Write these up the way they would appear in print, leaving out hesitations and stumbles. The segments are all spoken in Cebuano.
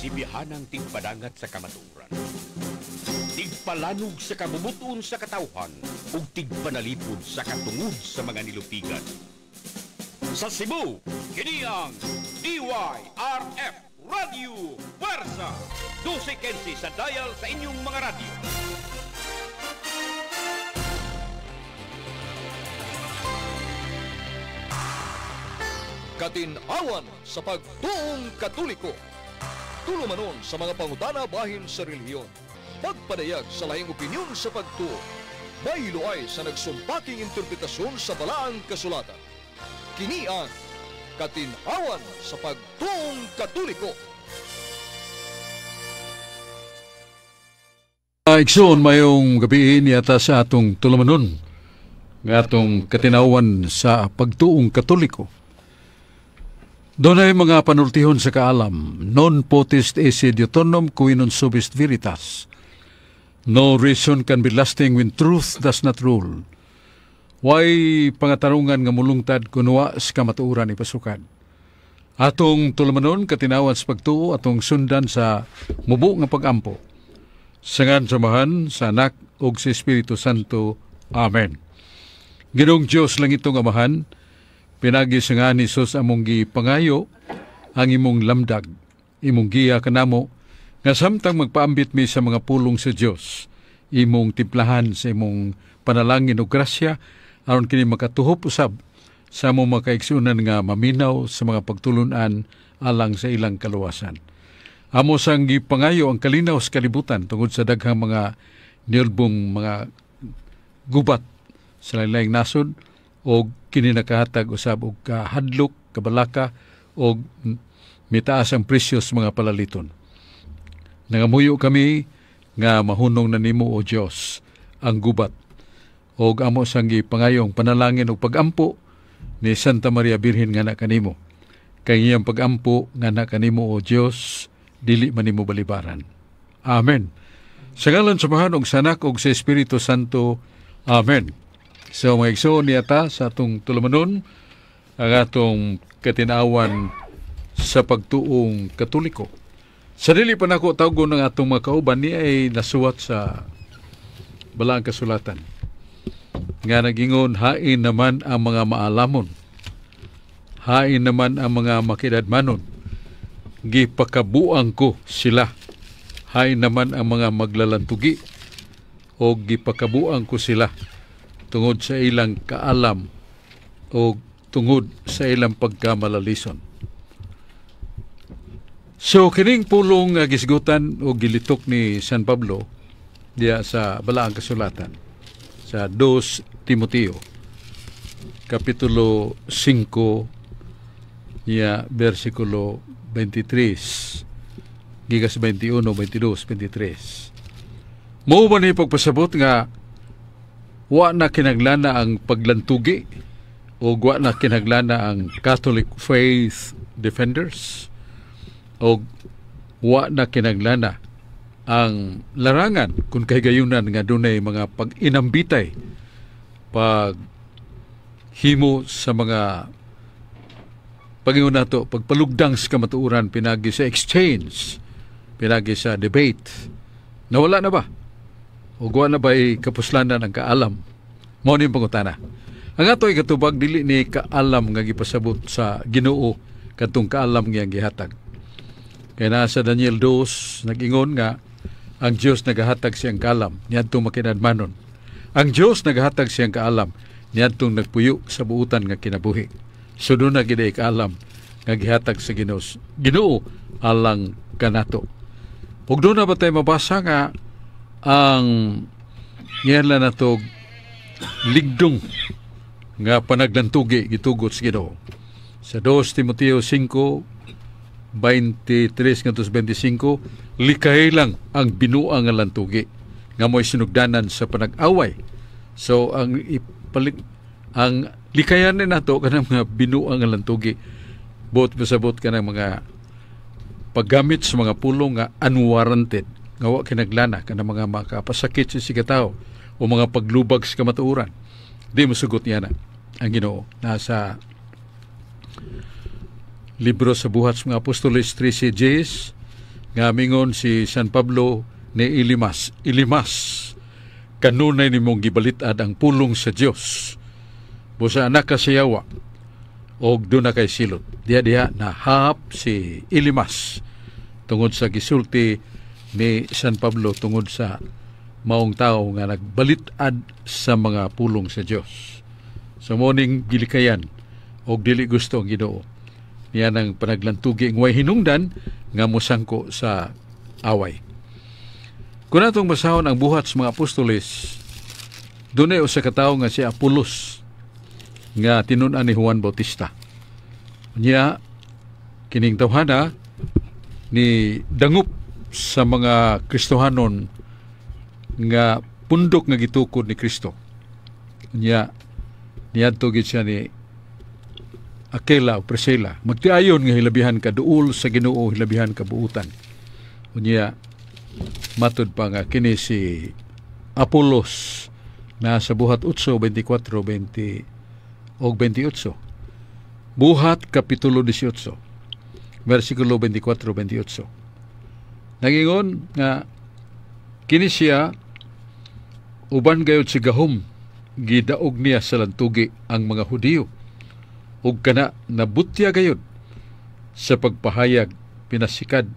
Sibihanang tigpadangat sa kamatuoran, tigpalanog sa kabubut-on sa katawhan ug tigpanalipod sa katungod sa mga nilupigan. Sa Cebu, kini ang DYRF Radio Puwersa. 12:15 sa dial sa inyong mga radyo. Katinawan sa pagtuong Katoliko. Tulumanon sa mga pangutana bahin sa relihiyon. Pagpadayag sa lahing opinyon sa pagtuo. Baylo ay sa nagsumpaking interpretasyon sa balaang kasulatan. Kini ang Katinawan sa Pagtuong Katoliko. Igsoon, mayong gabi niyata sa atong tulumanon nga atong katinawan sa pagtuong Katoliko. Dunay mga panultihon sa kaalam, non potest esse deutonum qui non subest veritas. No reason can be lasting when truth does not rule. Way pangatarungan nga mulungtad kunwa sa kamatuoran ipasukad. Atong tulumanon katinawan sa pagtuo atong sundan sa mubo nga pagampo. Sa ngan sa Amahan, sa Anak ug sa Espiritu Santo. Amen. Ginoong Dios langitong Amahan, pinagi sa nga ni Jesus among gipangayo ang imong lamdag, imong giya kanamo nga samtang magpaambit mi sa mga pulong sa Dios, imong timplahan sa imong panalangin ug grasya aron kini makatuhop usab sa among makaigsuonan nga maminaw sa mga pagtulun-an alang sa ilang kaluwasan. Amo sang gipangayo ang kalinaw sa kalibutan tungod sa daghang mga niulbong mga gubat sa lain-laing nasod og kini nakahatag usab og kahadlok, kabalaka og mitaas ang presyo sa mga palaliton. Nangamuyo kami nga mahunong na nimo o Dios ang gubat og amo sang gipangayong panalangin og pagampo ni Santa Maria Birhen nga na kanimo. Kay iyang pagampo nga na kanimo o Dios, dili man nimo balibaran. Amen. Sa ngalan sa Amahan ug sa Anak ug sa Espiritu Santo. Amen. So mga igsoon niyata sa atong tulumanon ang atong katinawan sa pagtuong Katoliko. Sa dili pa nako tawgon ng atong mga kauban ni ay nasuwat sa balaang kasulatan. Nga nagingon, hain naman ang mga maalamon, hain naman ang mga makidadmanon, gipakabuang ko sila. Hain naman ang mga maglalantugi, o gipakabuang ko sila tungod sa ilang kaalam o tungod sa ilang pagkamalalisyon. So kining pulong gisgutan o gilitok ni San Pablo diya sa balaang kasulatan sa 2 Timoteo kapitulo 5 niya versikulo 23 gigas 21, 22, 23. Mao ba ni pagpasabot nga wa na kinaglana ang paglantugi o wa na kinaglana ang Catholic Faith Defenders o wa na kinaglana ang larangan kung kahigayunan nga dunay mga pag-inambitay pag himo sa mga pag-ingon nato, pagpalugdang sa kamatuoran pinagi sa exchange, pinagi sa debate. Nawala na ba? O wa na ba'y kapuslanan ang kaalam? Mao ni pangutana. Ang ato ay katubag dili ni kaalam nga gipasabot sa Ginoo kadtong kaalam nga gihatag. Kay naa sa Daniel 2 nag-ingon nga ang Dios nagahatag siyang kaalam niadtong makinadmanon. Ang Dios nagahatag siyang kaalam niadtong nagpuyo sa buutan nga kinabuhi. So doon na gid kaalam nga gihatag sa Ginoo. Ginoo alang kanato. Ug doon na ba tayo mabasa nga ang ngayon lang nato ligdong nga panaglantugi gitugot sa Ginoo. Sa 2 Timoteo 5:23 ngadto sa 25, likay lang ang binuang nga lantugi nga mo'y sinugdanan sa panag-away. So ang ipalit ang likayan ni nato kanang mga binuang nga lantugi, buot pasabot kanang mga paggamit sa mga pulong nga unwarranted, nga wa kinaglana kanang mga makapasakit sa sikataw o mga paglubag sa kamatuoran. Di mosugot niya na ang Ginoo. Nasa libro sa Buhat sa mga Apostoles 13:10, Nga mingon si San Pablo ni Elimas, "Elimas, kanunay nimong gibalit-ad ang pulong sa Dios. Busa anak ka sa yawa, og duna kay silot." Diha diha nahap si Elimas tungod sa gisulti ni San Pablo tungod sa maong tao nga nagbalit-ad sa mga pulong sa Dios. So mao ning gilikayan og dili gusto ang Ginoo. Niya nang panaglantugi ng way hinungdan nga mosangko sa away. Kung atong basahon ang Buhat sa mga Apostoles, dunay usa ka tawo nga si Apolos nga tinun-an ni Juan Bautista. Niya kining tawhana ni dangup sa mga Kristohanon nga pundok nga gitukod ni Kristo. Niya niadto gid siya ni Aquila o Priscilla. Magtiayon nga hilabihan ka duol sa Ginoo, hilabihan ka buutan. Unya matud pa nga kini si Apolos na sa Buhat 8:24, 20 og 28. Buhat Kapitulo 18, versikulo 24, 28. Nagingon nga kini siya uban gayud si gahom gidaog niya sa lantugi ang mga Hudiyo ug kana nabutya gayud sa pagpahayag, pinasikad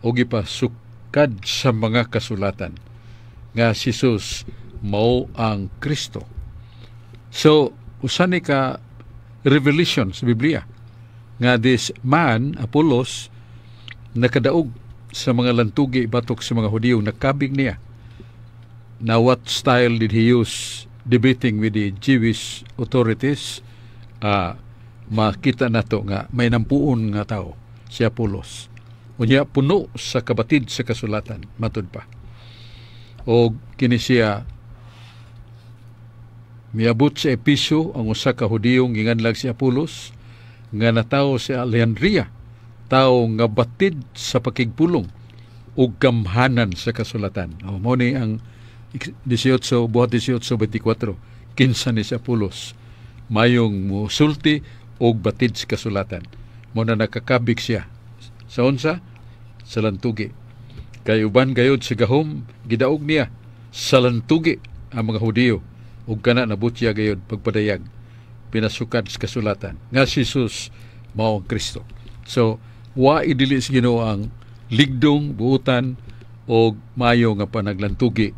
o gipasukad sa mga kasulatan nga si Jesus mao ang Kristo. So, usa ni ka revelation sa Biblia nga this man, Apollos, nakadaog sa mga lantugi batok sa mga Hudiyo, nakabig niya. Now, what style did he use debating with the Jewish authorities? Makita nato nga may nampuon nga tao si Apollos. Unya puno sa kabatid sa kasulatan, matud pa. O kini siya miabot sa Episo ang usa ka Hudiyong ginganlag si Apollos nga natawo sa Alejandria, tawo nga batid sa pakigpulong ug gamhanan sa kasulatan. O mao ni ang 18, Buhat 18:24. Kinsa ni si Apollos? Mayong musulti og batid sa kasulatan. Mao na nakakabig siya sa unsa? Sa lantugi. Kay uban gayod sa gahom gidaog niya sa lantugi ang mga Hudiyo ug kana nabutya gayod pagpadayag, pinasukad sa kasulatan nga si Jesus mao ang Kristo. So wa idili sa Ginoo ang ligdong buutan og maayo nga panaglantugi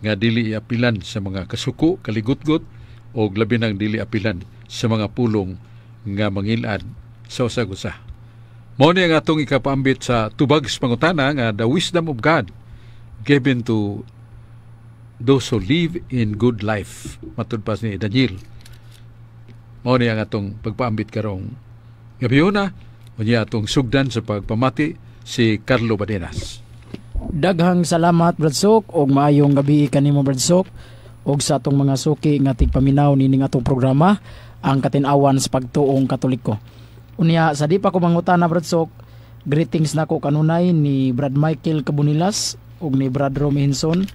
nga dili apilan sa mga kasuko, kaligutgot og labi nang dili apilan sa mga pulong nga mangilad sa usag-usa. Mao ni ang atong ikapaambit sa tubag sa pangutana nga the wisdom of God given to those who live in good life. Matud pa ni Daniel. Mao ni ang atong pagpaambit karong gabhiona. Unya atong sugdan sa pagpamati si Carlo Badenas. Daghang salamat, Brad Sok, og maayong gabi kanimo, Brad Sok, og sa atong mga suki nga tigpaminaw nining atong programa, ang Katin-awan sa Pagtuong Katoliko. Unya sa di pa ko mangutana, Brad Sok, greetings nako kanunay ni Brad Michael Cabunilas ug ni Brad Romy Hinson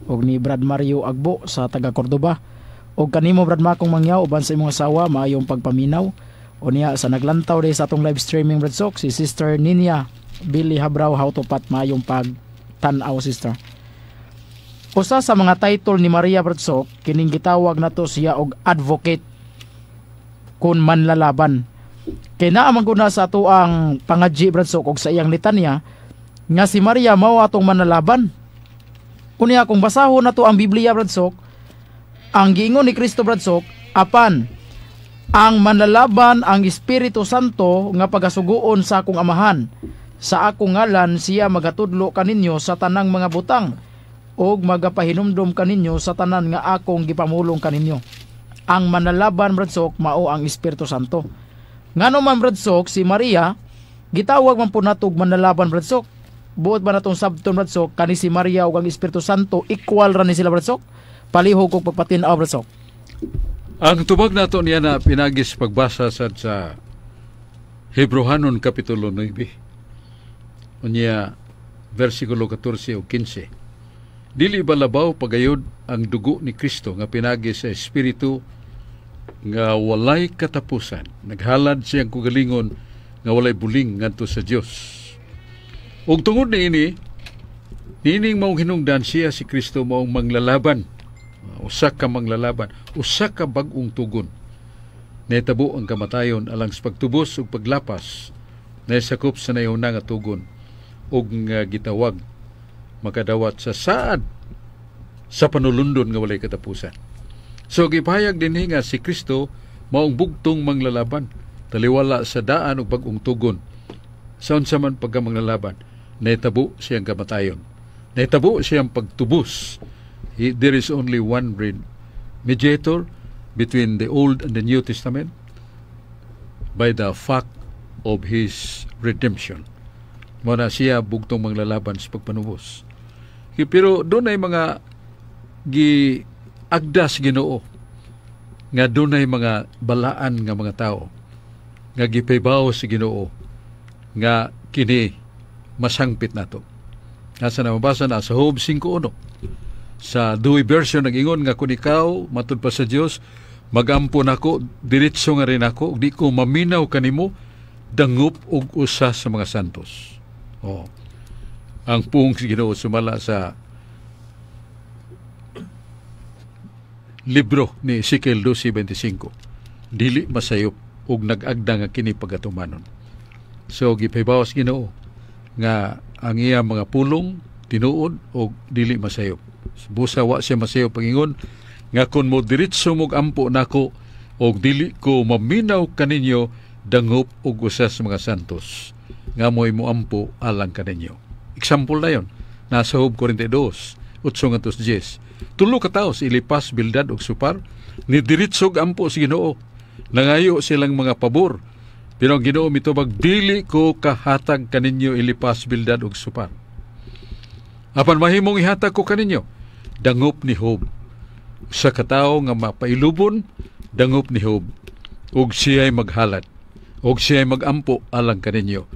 ug ni Brad Mario Agbo sa taga Cordoba. Og kanimo, Brad Makong Mangyaw, uban sa imong asawa, maayong pagpaminaw. Unya sa naglantaw day sa atong live streaming, Brad Sok, si Sister Ninya Billy Habraw Hautopat, maayong pagtan-aw, sister. Usa sa mga title ni Maria, Brad Sok, kining gitawag nato siya og advocate kun manlalaban. Kay naa man guna sa ato ang pangadji, Brad Sok, og sa iyang litanya nga si Maria mao atong manlalaban. Unya kung basahon nato ang Biblia, Brad Sok, ang giingon ni Kristo, Brad Sok, "Apan ang manlalaban, ang Espiritu Santo nga pagasuguon sa akong Amahan sa akong ngalan, siya magatudlo kaninyo sa tanang mga butang ug magapahinumdom kaninyo sa tanan nga akong gipamulong kaninyo." Ang manlalaban, Brad Sok, mao ang Espiritu Santo. Ngano man, Brad Sok, si Maria gitawag man po natog manlalaban, Brad Sok? Buot ba natong sabton, Brad Sok, kani si Maria ug ang Espiritu Santo equal ra ni sila, Brad Sok? Palihog kog pagpatin-aw, Brad Sok. Ang tubag nato niya na pinagis pagbasa sa Hebrohanon Kapitulo 9. Unya versikulo 14 o 15. Dili ba labaw pagayod ang dugo ni Kristo nga pinagi sa Espiritu nga walay katapusan, naghalad siyang kugalingon nga walay buling ngadto sa Dios? Ug tungod niini, niining maong hinungdan, siya si Kristo maong manglalaban. Usa ka manglalaban, usa ka bag-ong tugon. Nahitabo ang kamatayon alang sa pagtubos ug paglapas, naisakop sa nahiuna nga tugon ug nga gitawag makadawat sa saad sa panulundon nga walay katapusan. So gipahayag dinhi nga si Kristo maong bugtong manglalaban taliwala sa daan ug bag-ong tugon. Sa unsa man pagka manglalaban, nahitabo siyang kamatayon. Nahitabo siyang pagtubos. There is only one mediator between the Old and the New Testament by the fact of his redemption. Mao na siya bugtong manglalaban sa pagpanubos. Pero dunay mga gi agdas Ginoo nga dunay mga balaan nga mga tao nga gipahibaw sa Ginoo nga kini masangpit nato. Asa na mabasa na sa Job 5:1. Sa Douay Version, nag-ingon nga kung ikaw matud pa sa Dios, magampo nako, diretso nga rin ako, di ko maminaw kanimo, dangop og usa sa mga santos. Oh. Ang puong sa Ginoo sumala sa libro ni Ezekiel 12:25, dili masayop og nag-agda nga kini pagatumanon. So gipahibaw sa Ginoo nga ang iya mga pulong tinuod og dili masayop. Busa wa siya masayop pangingon nga kun mo diretso mog ampo nako og dili ko maminaw kaninyo, dangop og usa sa mga santos nga mo'y moampo alang kaninyo. Example na yon nasa Job 42:8-10. Tulo ka tawo, si Elipas, Bildad ug Sopar, ni diretsog ampo sa Ginoo. Nangayo silang mga pabor. Pero ang Ginoo mitubag, dili ko kahatag kaninyo, Elipas, Bildad ug Sopar. Apan mahimong ihatag ko kaninyo dangop ni Job. Usa ka tawo nga mapailubon, dangop ni Job, ug siya'y maghalad, ug siya'y magampo alang kaninyo,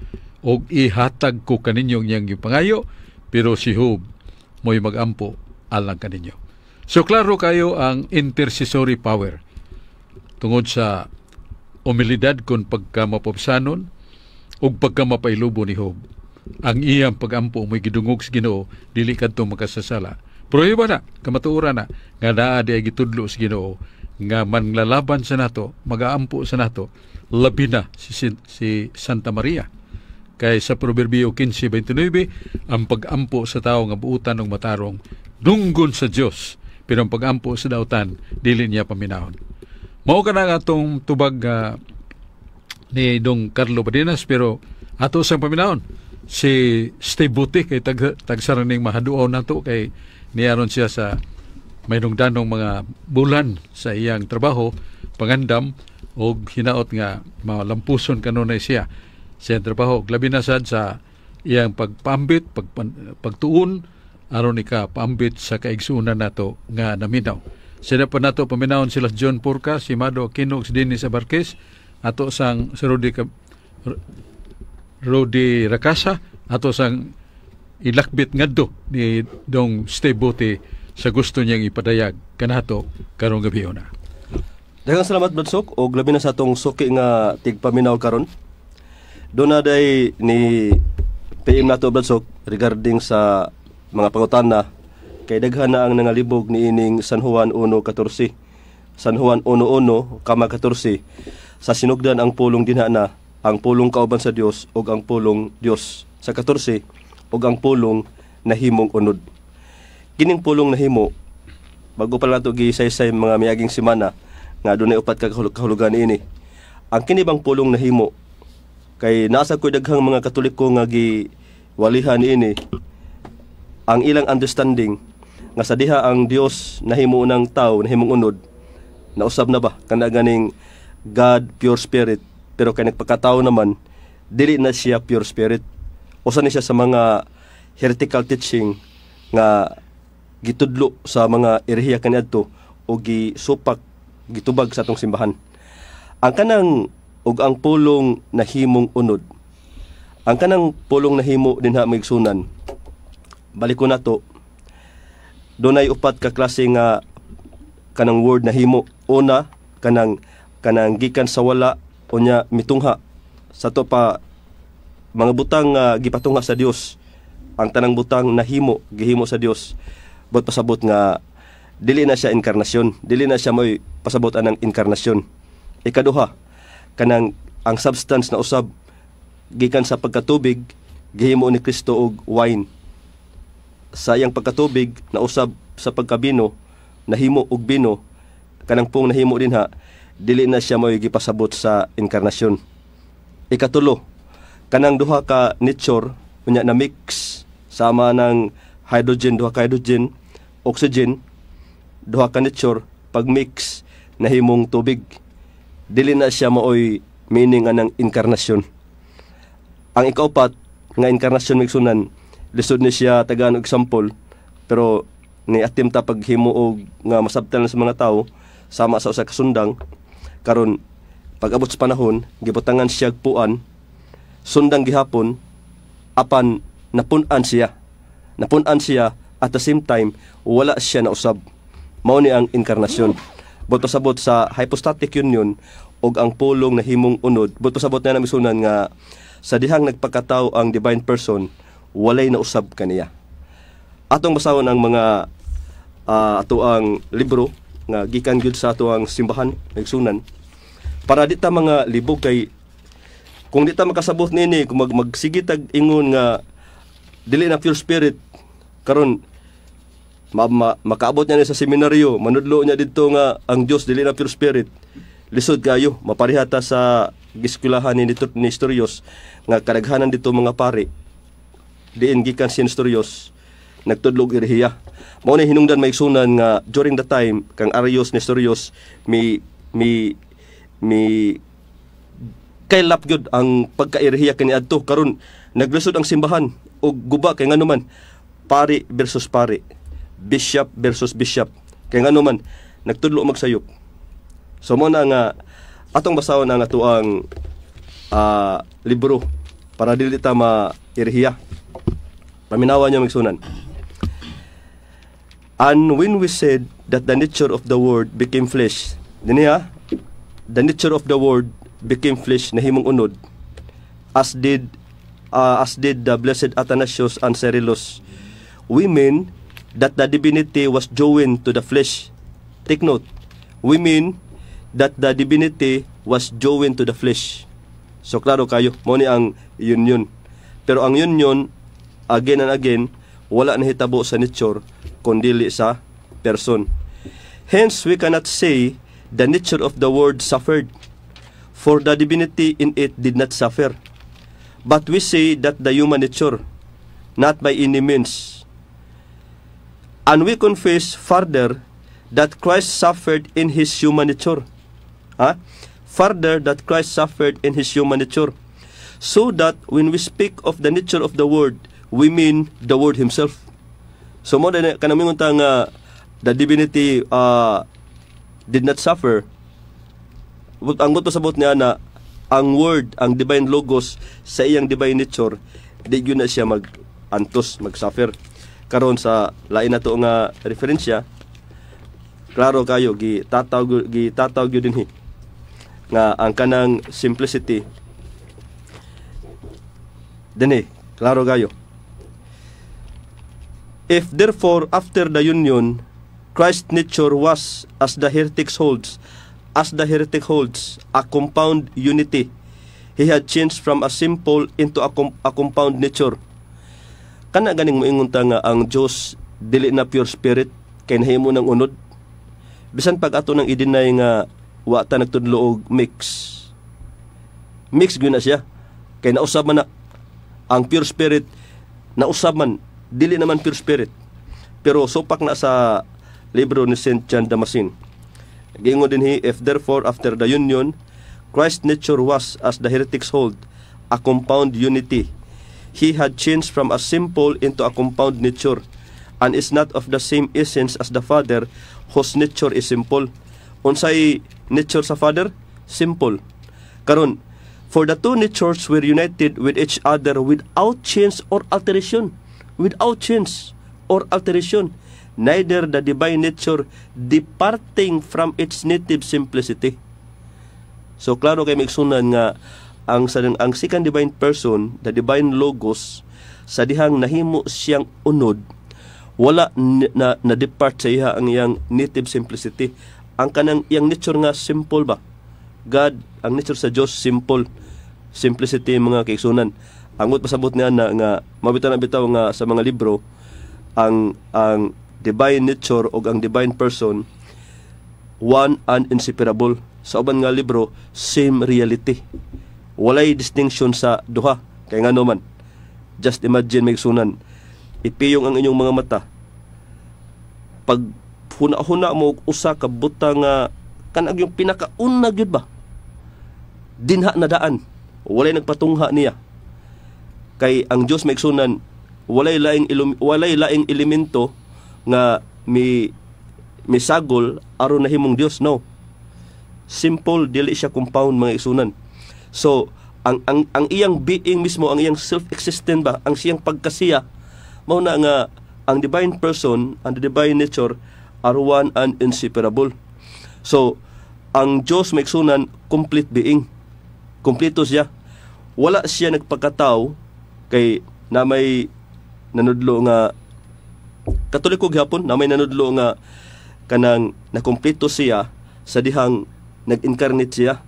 ug ihatag ko kaninyo ang iyang gipangayo, pero si Job mo'y magampo alang kaninyo. So klaro kayo ang intercessory power tungod sa humilidad kon pagkamapabsanon ug pagkamapailubo ni Job. Ang iyang pagampo mo'y gidungog sa Ginoo, dili kadto makasasala. Pero iba na, kamatuoran na, nga naa di ay gitudlo sa Ginoo nga manglalaban sa nato, magaampo sa nato, labi na si Santa Maria. Kay sa Proverbio 15:29, ang pagampo sa tao nga buutan og matarong dunggon sa Dios, pero ang pagampo sa dautan dili niya paminahon. Mao ka na nga atong tubag ni Dong Carlo Badenas, pero ato sang paminahon si Steve Buti kay tagsaraning mahaduaw nato kay niaron siya sa mahinungdanong mga bulan sa iyang trabaho pangandam og hinaot nga malampuson kanunay siya sa iyang trabaho, labi na sad sa iyang pagpaambit, pagtuon aron ika paambit sa kaigsuonan nato nga naminaw. Sila pa nato paminawon sila John Purca, si Mado Aquino, si Dennis Abarquez, ato sang si Rudy Racasa, ato sang ilakbit ngadto ni Dong Steve Buti sa gusto niyang ipadayag kanato karong gabi na. Daghang salamat, Bradsok, og labi na sa atong suki nga tigpaminaw karon. Doon na day ni PM nato, Bradsok, regarding sa mga pangutana kay daghan na ang nangalibog ni ining San Juan 1:14. San Juan 1:1 kama 14, sa sinugdan ang pulong dinha na ang pulong kauban sa Dios ug ang pulong Dios. Sa 14, ug ang pulong nahimong unod. Kining pulong nahimo, bago pa lang nato gisaysay mga miaging semana nga dunay upat ka kahulugan niini. Ang kini bang pulong nahimo, kay nasa ko'y daghang mga Katoliko nga giwalihan niini ang ilang understanding nga sa diha ang Dios nahimo ng tao, nahimong unod, nausab na ba kana ganing God pure spirit, pero kay nagpakatao naman, dili na siya pure spirit. Usa ni siya sa mga heretical teaching nga gitudlo sa mga erehiya kaniadto o gisupak, gitubag sa atong simbahan. Ang kanang ug ang pulong nahimong unod, ang kanang pulong nahimo dinha, migsunan, balik ko nato, dunay upat ka klase nga kanang word nahimo. Una, kanang gikan sa wala, unya mitungha. Sa to pa Mga butang nga gipatunga sa Dios, ang tanang butang nahimo, gihimo sa Dios. Buot pasabot nga dili na siya inkarnasyon, dili na siya mo'y pasabot anang inkarnasyon. Ikaduha, kanang ang substance na usab gikan sa pagkatubig, gihimo ni Kristo og wine. Sa iyang pagkatubig na usab sa pagkabino, nahimo og bino, kanang pong nahimo dinha, dili na siya mo'y gipasabot sa inkarnasyon. Ikatulo, kanang duha ka nature unya na mix sama ng hydrogen, duha ka hydrogen, oxygen, duha ka nature pag mix nahimong tubig, dili na siya maoy meaning anang inkarnasyon. Ang ikaupat nga inkarnasyon, migsunan, lisod ni siya tagaan og example, pero ni atim ta paghimo og nga masabtan sa mga tao sama sa usa ka sundang. Karon, pag-abot sa panahon, gibutangan siya og puan, sundang gihapon, apan napun-an siya. Napun-an siya, at the same time wala siya nausab. Mao ni ang inkarnasyon. Buot pasabot sa hypostatic union og ang Pulong nahimong unod, buot pasabot na misunan nga sa dihang nagpakatao ang divine person, walay nausab kaniya. Atong basahon ang mga ato ang libro nga gikan gyud sa ato ang simbahan, nagsunan, para di ta mga libog, kay kung di ta makasabot nini, kung magsige tag ingon nga dili na pure spirit karon, makaabot niya ni sa seminaryo, manudlo niya didto nga ang Dios dili na pure spirit, lisod kayo mapareha ta sa giskwelahan ni Nestorius, nga kadaghanan dito mga pare diin gikan si Nestorius nagtudlog erehiya. Mao ni hinungdan, maigsunan, nga during the time kang Arius, Nestorius, mi kaylap gyud ang pagkaerehiya kaniadto. Karon naglisod ang simbahan og guba, kay ngano man pari versus pari, bishop versus bishop, kay ngano man nagtudlo magsayop. So mo na nga atong basahon ang atoang libro para dili ta ma-erehiya. Paminawa niyo, migsunan. And when we said that the nature of the Word became flesh, dinhi ha, the nature of the Word became flesh, nahimong unod, as did the blessed Athanasius and Cyrillus, we mean that the divinity was joined to the flesh. Take note, we mean that the divinity was joined to the flesh. So klaro kayo, mo ni ang union. Pero ang union, again and again, wala nahitabo sa nature, kundili sa person. Hence, we cannot say the nature of the Word suffered, for the divinity in it did not suffer. But we say that the human nature, not by any means. And we confess further that Christ suffered in his human nature. Ha? Further, that Christ suffered in his human nature. So that when we speak of the nature of the Word, we mean the Word himself. So mo na kanang ta nga the divinity did not suffer. Ang buot pasabot niya na ang Word, ang divine Logos sa iyang divine nature, di gyud na siya mag-antos, mag-suffer. Karon sa lain na to nga referensya, klaro kayo, gitataw gyud dinhi nga ang kanang simplicity dinhi, klaro kayo. If therefore after the union Christ's nature was, as the heretic holds, a compound unity, he had changed from a simple into a compound nature. Kana ganing moingon ta nga ang Dios dili na pure spirit kay nahimo ng unod. Bisan pag ato nang i-deny nga wa ta nagtudlo og mix. Mix gyud na siya. Kay nausab man na ang pure spirit, nausab man, dili naman pure spirit. Pero supak na sa libro ni Saint John Damascene. Giingon dinhi, if therefore after the union Christ's nature was, as the heretics hold, a compound unity, he had changed from a simple into a compound nature, and is not of the same essence as the Father, whose nature is simple. Unsay nature sa Father? Simple. Karon, for the two natures were united with each other without change or alteration. Without change or alteration. Neither the divine nature departing from its native simplicity. So klaro kay migsunan nga Ang sa ang second divine person, the divine Logos, sa dihang nahimo siyang unod, wala na na depart sa iya ang iyang native simplicity. Ang kanang iyang nature nga simple ba? God, ang nature sa Dios simple. Simplicity, mga kaigsunan. Ang pasabot niya na nga mabitaw na bitaw nga sa mga libro ang divine nature o ang divine person, one and inseparable. Sa uban nga libro, same reality. Walay distinction sa duha. Kay ngano man? Just imagine, mga igsunan, ipiyong ang inyong mga mata. Pag huna-huna mo og usa ka butang nga kanang yung pinakauna gyud ba? Dinha na daan. Walay nagpatungha niya. Kay ang Dios, mga igsunan, walay laing elemento nga mi misagol aron nahimong Dios, no. Simple, dili siya compound, mga igsunan. So, ang iyang being mismo, ang iyang self-existent ba, ang siyang pagkasiya, mao na nga ang divine person and the divine nature are one and inseparable. So, ang Diyos, mga igsunan, complete being. Kompleto siya. Wala siya nagpakatao kay na may nanudlo nga Katoliko gihapon, na may nanudlo nga kanang nakumpleto siya sa dihang nag-incarnate siya,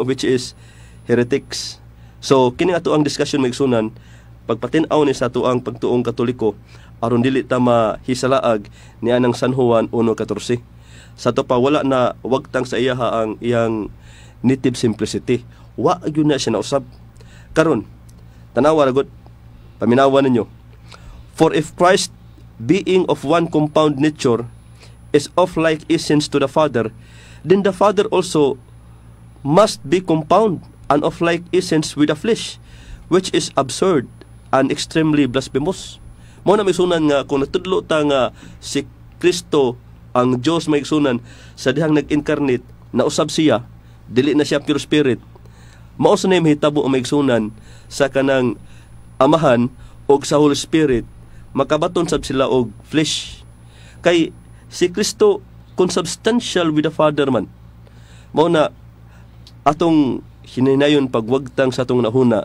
which is heretics. So kini ato ang discussion, mga igsunan, pagpatin-aw ni sa ato ang pagtuong Katoliko aron dili ta mahisalaag ni anang San Juan 1:14. Sa ato pa, wala na wagtang sa iyaha ang iyang native simplicity. Wa gyud na siya nausab. Karon, tanawa ra gud, paminawa ninyo. "For if Christ, being of one compound nature, is of like essence to the Father, then the Father also must be compound and of like essence with the flesh, which is absurd and extremely blasphemous." Mao na, mga igsunan, nga kung natudlo ta nga si Kristo ang Dios, mga igsunan, sa dihang nag-incarnate nausab siya, dili na siya pure spirit. Mao sa na mahitabo, mga igsunan, sa kanang Amahan og sa Holy Spirit, makabaton sab sila og flesh. Kay si Kristo consubstantial with the Father man. Mao na atong hininayon pagwagtang sa atong nahuna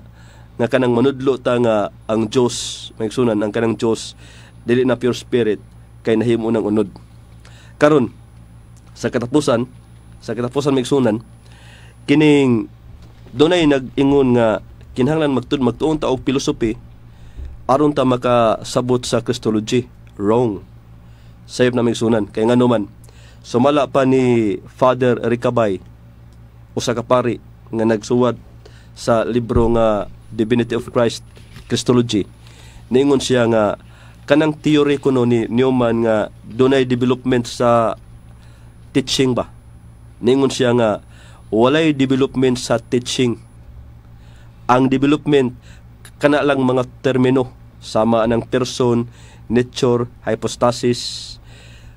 nga kanang manudlo ta nga ang Dios, mga igsunan, ang kanang Dios dili na pure spirit kay nahimo ng unod. Karon, sa katapusan, mga igsunan, kining dunay nag-ingon nga kinahanglan magtuon ta og philosophy aron ta makasabot sa Christology. Wrong. Sayop na, mga igsunan. Kay ngano man? Sumala pa ni Father Ricabay, usa ka pari nga nagsuwat sa libro nga Divinity of Christ Christology. Niingon siya nga kanang theory kuno ni Newman nga dunay development sa teaching ba. Niingon siya nga walay development sa teaching. Ang development kana lang mga termino sama ng person, nature, hypostasis.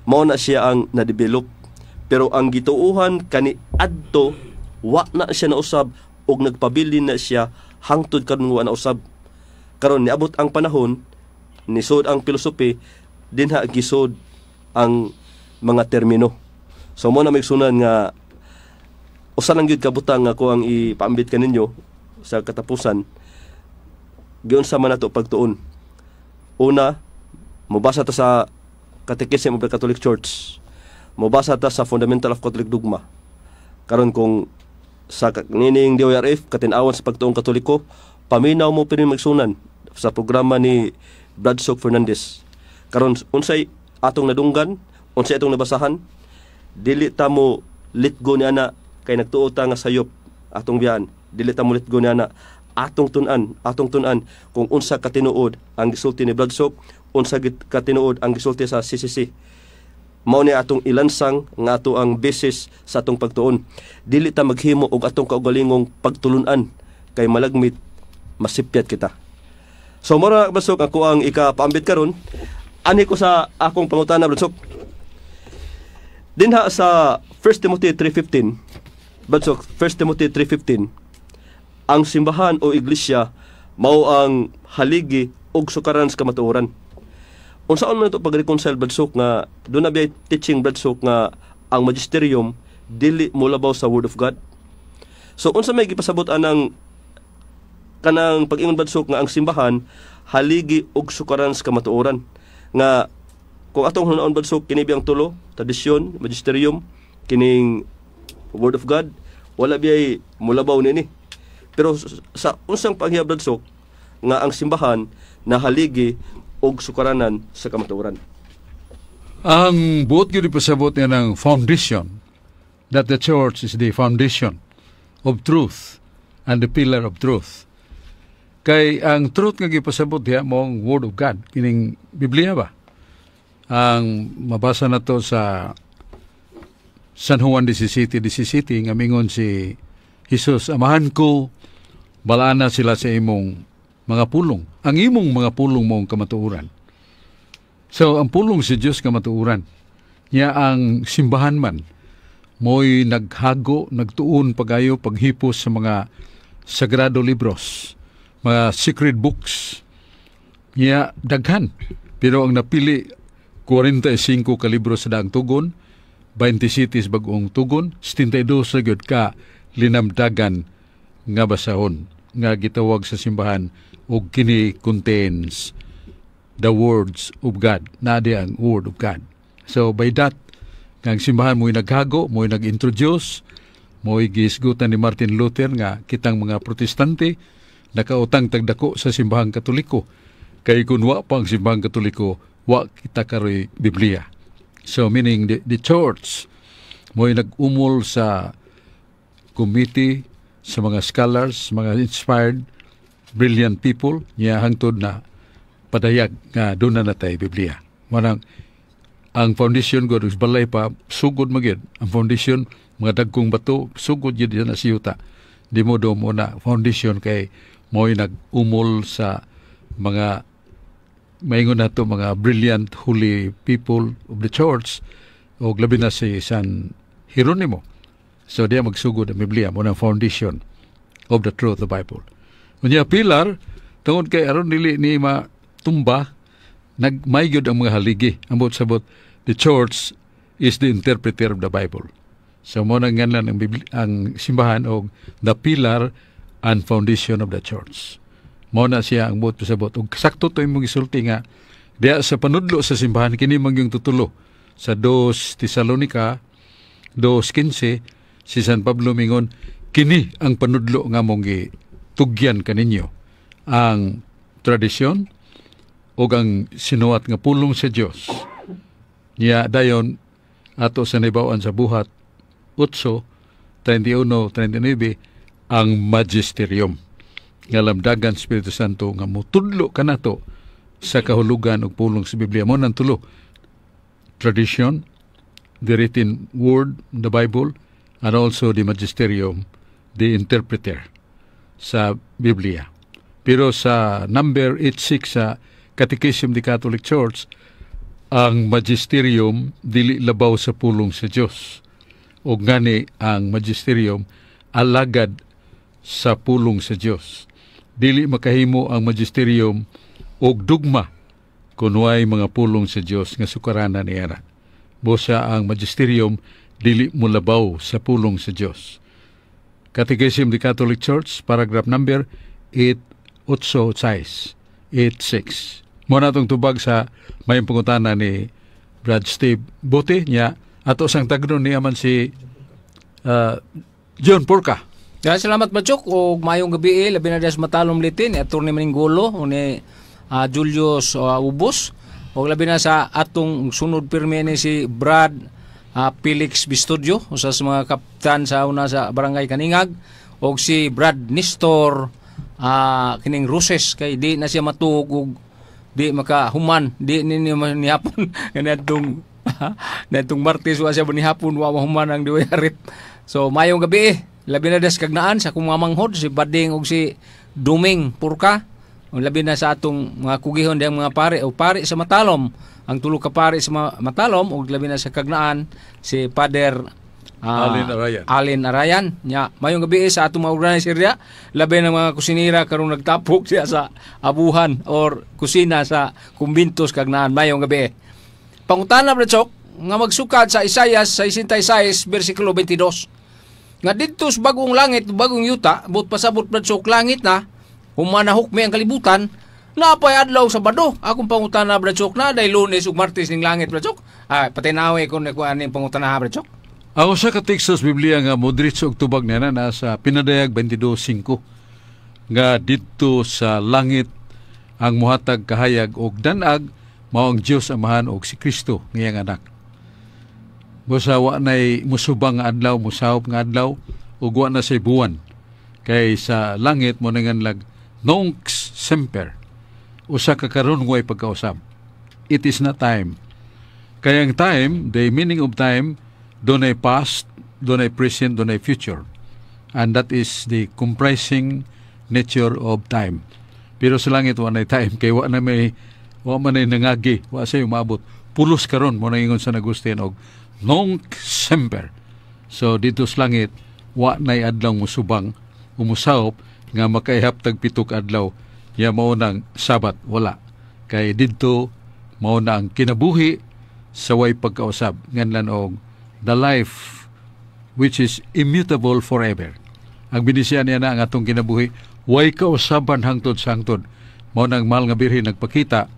Mao na siya ang na-develop. Pero ang gituuhan kani adto, wa na siya nausab ug nagpabilin na siya hangtod karon wa nausab. Karon niabot ang panahon, nisod ang philosophy, dinha gisod ang mga termino. So mao na, mga igsunan, nga usa lang gyud ka butang nga ako ang ipaambit kaninyo sa katapusan: giunsa man nato pagtuon? Una, mobasa ta sa Catechism of the Catholic Church. Mobasa ta sa Fundamental of Catholic Dogma. Karon kung sa nining DYRF Katin-awan sa Pagtuong Katoliko, paminaw mo pini, mga igsunan, sa programa ni Bradsok Fernandez. Karon unsay atong nadunggan, unsay atong nabasahan, dili ta mo let go ni ana kay nagtuo ta nga sayop atong biyan. Dili ta mo let go ni ana. Atong tun-an kung unsa katinuod ang gisulti ni Bradsok, unsa katinuod ang gisulti sa CCC. Mao ni atong ilansang nga ato ang basis sa atong pagtuon. Dili ta maghimo og atong kaugalingong pagtulunan kay malagmit masipyat kita. So mora, Bradsok, ako ang ikapaambit karon. Ani ko sa akong pangutana, Bradsok. Dinha sa 1 Timothy 3:15, Bradsok, 1 Timothy 3:15, ang simbahan o iglesia mao ang haligi og sukaran sa kamatuoran. Unsaon man ito pag-reconcile, Bradsok, nga duna ba teaching, Bradsok, nga ang magisterium dili molabaw sa Word of God? So unsa may gipasabot anang Kanang pag-ingon, Brad Sok, nga ang simbahan haligi og sukaran sa kamatuoran nga kung atong hunaon, Brad Sok, kini biyang tulo, tradisyon, magisterium, kining word of God, wala biyay mulabaw nini. Pero sa unsang panghiya, Brad Sok, nga ang simbahan nahaligi og sukaranan sa kamatuoran? Ang buot gyud ipasabot niya ng foundation, that the church is the foundation of truth and the pillar of truth. Kay ang truth nga gipasabot diha mo ang word of God, kining Biblia ba? Ang mabasa na to sa San Juan 17:17 nga mingon si Jesus, "Amahan ko, balaana sila sa imong mga pulong. Ang imong mga pulong mo ang kamatuoran." So, ang pulong si Diyos kamatuoran. Nya ang simbahan man, mo'y naghago, nagtuon pagayo, paghipos sa mga sagrado libros, mga secret books. Nya daghan. Pero ang napili, 45 ka libro sa daang tugon, 27 sa bagong tugon, 72 sa gyud ka linamdagan nga basahon nga gitawag sa simbahan og kini contains the words of God. Naa di ang word of God. So by that, nga ang simbahan mo'y naghago, mo'y nag-introduce, mo'y gihisgutan ni Martin Luther nga kitang mga Protestante nakautang tagdako sa simbahang Katoliko. Kay kung wa pa ang simbahang Katoliko, wa kita karoy Biblia. So meaning the church mo'y nag-umol sa committee sa mga scholars, mga inspired, brilliant people, niya hangtod na padayag nga doon na natay Biblia. Manang ang foundation god is balay pa sugod magyud. Ang foundation mga dagkong bato sugod gyud na sa yuta. Di mo do mo na foundation kay mo'y nag-umol sa mga maingon nato mga brilliant holy people of the church o labi na si San Jeronimo. So diya magsugod ang Biblia mo ng foundation of the truth of the Bible. Unya pillar tungod kay aron dili ni matumba nagmaygod ang mga haligi. Ambot sabot, the church is the interpreter of the Bible. So mo nang nganlan ang Biblia, ang simbahan og the pillar and foundation of the church. Mo na siya ang buot pasabot. Ug sakto to imong gisulti nga diya sa panudlo sa simbahan kini man yung tutulo sa 2 Tesalonica 2:15, si San Pablo mingon, "Kini ang panudlo nga mong gitugyan kaninyo, ang tradisyon ug ang sinuwat nga pulong sa Dios." Niya dayon ato sa nahibaw-an sa Buhat 8, 31, 39, ang magisterium nga lamdagan Espiritu Santo nga mutudlo kanato sa kahulugan og pulong sa Biblia. Mo nang tulo: tradition, the written word, the Bible, and also the magisterium, the interpreter sa Biblia. Pero sa number 86 sa Catechism of the Catholic Church, ang magisterium dili labaw sa pulong sa Dios. O ngani ang magisterium alagad sa pulong sa Dios. Dili makahimo ang magisterium og dugma kung way mga pulong sa Dios nga sukaranan niya. Busa ang magisterium dili molabaw sa pulong sa Dios. Catechism of the Catholic Church, paragraph number 886, 86. Mo na itong tubag sa may pangutana ni Brad Steve Bote niya ato sang tagnon niya man si John Porca. Ya, salamat, Bachok, o maayong gabi eh, labi na sa Matalom Leyte ni Attorney Maningolo o ni Julius Ubos o labi na sa atong sunod pirmi ni si Brad Felix Bistudio, usa sa mga kapitan sa una sa Barangay Kaningag, o si Brad Nestor kining Roses kay di na siya matuog og di makahuman di ni ni hapon kanadtong nadtong Martes wa siya ni hapon wa mahuman ang diwayarit. So maayong gabi eh. Labi na des kagnaan sa akong mga manghod si Bading ug si Duming Purka. Ug labi na sa atong mga kugihon diyang mga pare o pare sa Matalom, ang tulo ka pare sa Matalom, ug labi na sa kagnaan si Father Alin Arayan. Alin Arayan. Nya, mayong gabi eh sa atong mga organizer diya, labi na mga kusinera karong nagtapok siya sa abuhan or kusina sa kumbintos kagnaan. Mayong gabi eh. Pangutana, Brad Sok, nga magsukad sa Isayas 66 versikulo 22. Nga didto sa bagong langit, bagong yuta, but pasabot, Brad Sok, langit na, Human nahukmi ang kalibutan, napay adlaw Sabado. Akong pangutana, Brad Sok, na day Lunes ug Martes ning langit, Brad Sok. Ah, patinawi ko ni kuan ning pangutana, Brad Sok. Ang usa ka teksto sa Biblia nga modritso og tubag niya na nasa Pinadayag 22:5 nga didto sa langit ang muhatag kahayag og danag mao ang Dios Amahan og si Kristo nga iyang anak. Busa wa nay musubang nga adlaw, musahop nga adlaw ug wa na say buwan. Kay sa langit mo nanganlag nunc semper. Usa ka karon way pagkausab. It is not time. Kaya ang time, the meaning of time, dunay past, dunay present, dunay future. And that is the comprising nature of time. Pero sa langit wa nay time kay wa na may wa man nay nangagi, wa say umabot. Pulos karon mo ingon sa Agustin og nunc semper. So dito sa langit wa nay adlaw musubang umusawop nga makaihap tag 7 ka adlaw ya mao nang Sabat, wala. Kay didto mao na ang kinabuhi sa way pagkausab nganlan og the life which is immutable forever. Ang binisiyan niya na ang atong kinabuhi way kausaban hangtod sa hangtod. Mao nang mahal nga Birhen nagpakita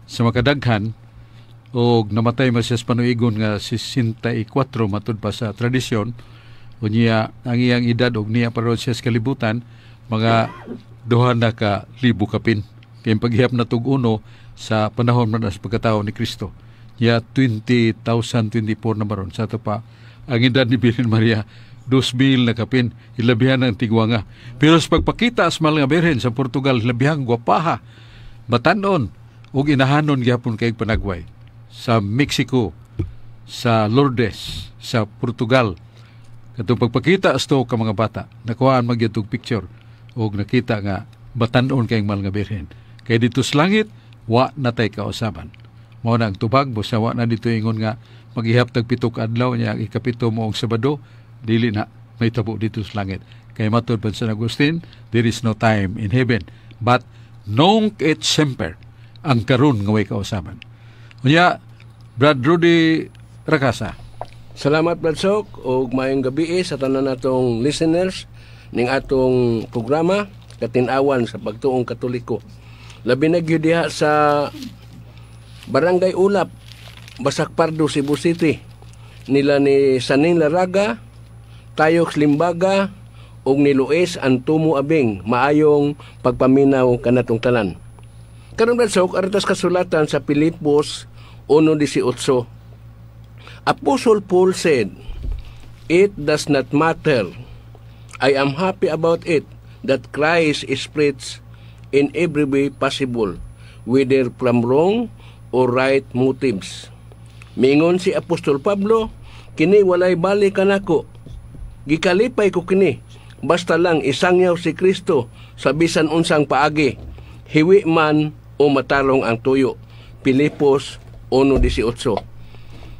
sa makadaghan og namatay man siya sa panuigon nga 64 matud pa sa tradisyon. Unya ang iyang edad og niya paroon siya sa kalibutan mga 2,000 kapin. Kay paghihap na tug uno sa panahon man sa pagkatao ni Kristo. Ya 20,024 na baron sa ato pa ang edad ni Birhen Maria 2,000 na kapin, ilabihan ang tigwanga. Pero sa pagpakita sa mahal nga Birhen sa Portugal, ilabihang gwapaha, batanon ug inahanon gyapon kay panagway. Sa Mexico, sa Lourdes, sa Portugal, katong pagpakita asto ka mga bata, nakuhaan magyud og picture ug nakita nga batanon kay mahal nga Birhen. Kay dito sa langit, wa natay kausaban. Mao na ang tubag, busa wa na dito ingon nga maghihap tag 7 ka adlaw niya ang ikapito mo ang Sabado, dili na may tabo dito sa langit. Kay matud pa San Agustin, there is no time in heaven, but nunc et semper ang karon nga way kausaban. Unya, Brad Rudy Rakasa. Salamat, Brad Sok, ug maayong gabi sa tanan natong listeners ning atong programa Katin-awan sa Pagtuong Katoliko. Labi na gyud diha sa Barangay Ulap, Basak Pardo, Cebu City. Nila ni Sanin Laraga, Tayox Limbaga, ug ni Luis Antumo Abing, maayong pagpaminaw kanatong tanan. Karon, Brad Sok, aritas kasulatan sa Pilipos 1:18. Apostle Paul said, "It does not matter. I am happy about it that Christ is preached in every way possible, whether from wrong or right motives." Mingon si Apostol Pablo, "Kini walay bali kanako. Gikalipay ko kini. Basta lang isangyaw si Kristo sa bisan unsang paagi, hiwi man o matarong ang tuyo." Pilipos 1:18.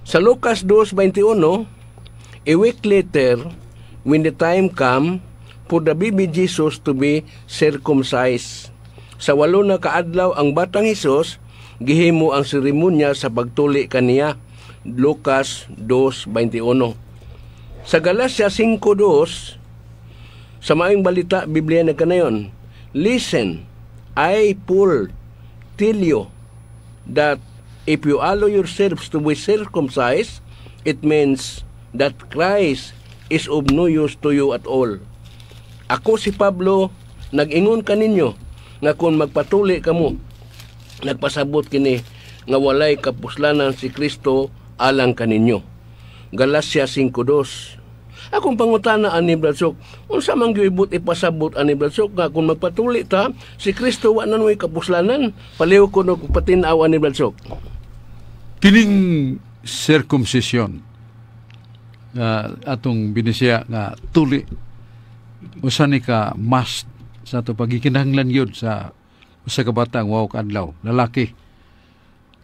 Sa Lucas 2:21, a week later, when the time come for the baby Jesus to be circumcised. Sa 8 na kaadlaw ang batang Hesus, gihimo ang seremonya sa pagtuli kaniya. Lucas 2:21. Sa Galacia 5:2, sa Maayong Balita Biblia na kanayon, "Listen, I, Paul, tell you that if you allow yourselves to be circumcised, it means that Christ is of no use to you at all. Ako si Pablo, nag-ingon kaninyo nga kung magpatuli kamo, nagpasabot kini nga walay kapuslanan si Kristo alang kaninyo." Galacia 5:2. Akong pangutana ani, Brad Sok, unsa man gyud ipasabot ani, Brad Sok, nga kung magpatuli ta, si Kristo wa na mo'y kapuslanan? Paliw ko no patinaw ani, Brad Sok. Kining circumcision atong binisaya nga tuli, usa ni ka must sa ato pagikinahanglan yun sa usa ka bata ang 8 ka adlaw lalaki,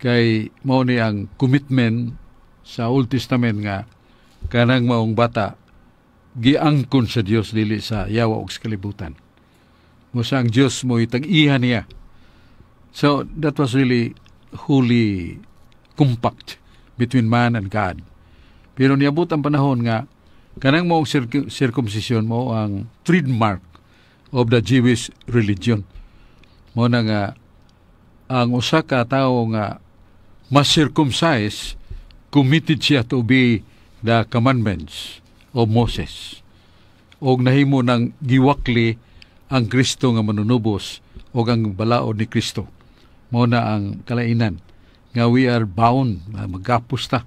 kay mao ni ang commitment sa Old Testament nga kanang maong bata giangkon sa Dios, dili sa yawa og sa kalibutan mo sa ang Dios mo itag-iha niya. So that was really holy compact between man and God. Pero niabot ang panahon nga kanang mao circumcision mo ang trademark of the Jewish religion. Mao na nga ang usa ka tawo nga ma-circumcise, committed siya to obey the commandments of Moses. Og nahimo ng giwakli ang Kristo nga manunubos og ang balaod ni Kristo. Mao na ang kalainan nga we are bound, magapos ta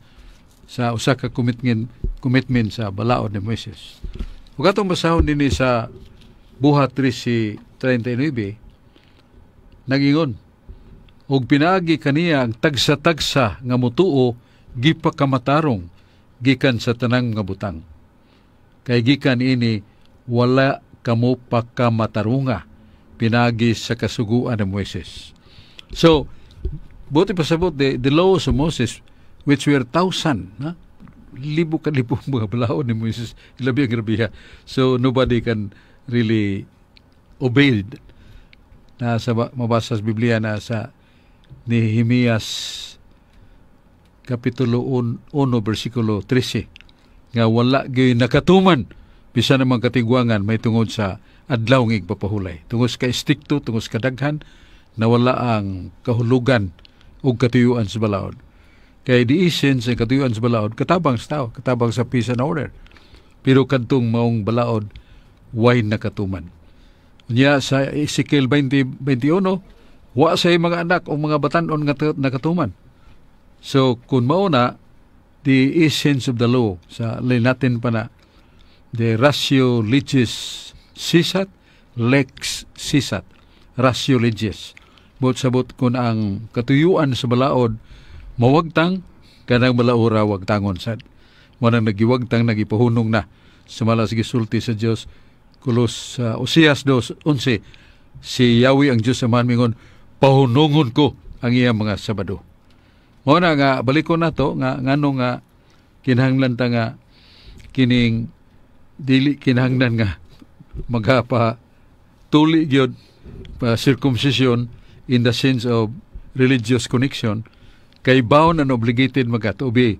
sa usa ka commitment sa balaod ni Moises. Ug atong basahon dinhi sa Buhat 13:39, nagingon, "Og pinaagi kaniya ang tagsa-tagsa nga mutuo gipakamatarong gikan sa tanang nga butang. Kay gikan ini wala kamo pakamatarunga pinaagi sa kasuguan ni Moises." So, buot ipasabot, the laws of Moses, which were thousand, ha? Libo ka libo mga balaod ni Moises, labi ang grabiha. So, nobody can really obey it. Na sa mabasa sa Biblia na sa Nehemias Kapitulo 1 versikulo 13 nga wala gyud nakatuman bisan ang mga katigwangan may tungod sa adlaw nga igpapahulay, tungod sa kaistikto, tungod sa kadaghan, nawala ang kahulugan ug katuyuan sa balaod, kay the essence ang katuyuan sa balaod katabang sa tao, katabang sa peace and order, pero kadtong maong balaod way nakatuman. Unya sa Ezekiel 20:21, wa say mga anak o mga batanon nga nakatuman. So kung mao na the essence of the law, sa Latin pa na, the ratio legis cessat, lex cessat ratio legis. Buot sabot, kung ang katuyuan sa balaod mawagtang, kanang balaora wagtangon sad. Mao nang nagiwagtang, nagipahunong na sumala sa gisulti sa Dios kulos sa Oseas 2:11. Si Yahweh ang Dios Amahan mingon, "Pahunungon ko ang iyang mga Sabado." Mao na nga balikon nato nga ngano nga kinahanglan ta nga kining dili kinahanglan nga magapa tuli gyud pa circumcision in the sense of religious connection, kay bound and obligated maga to obey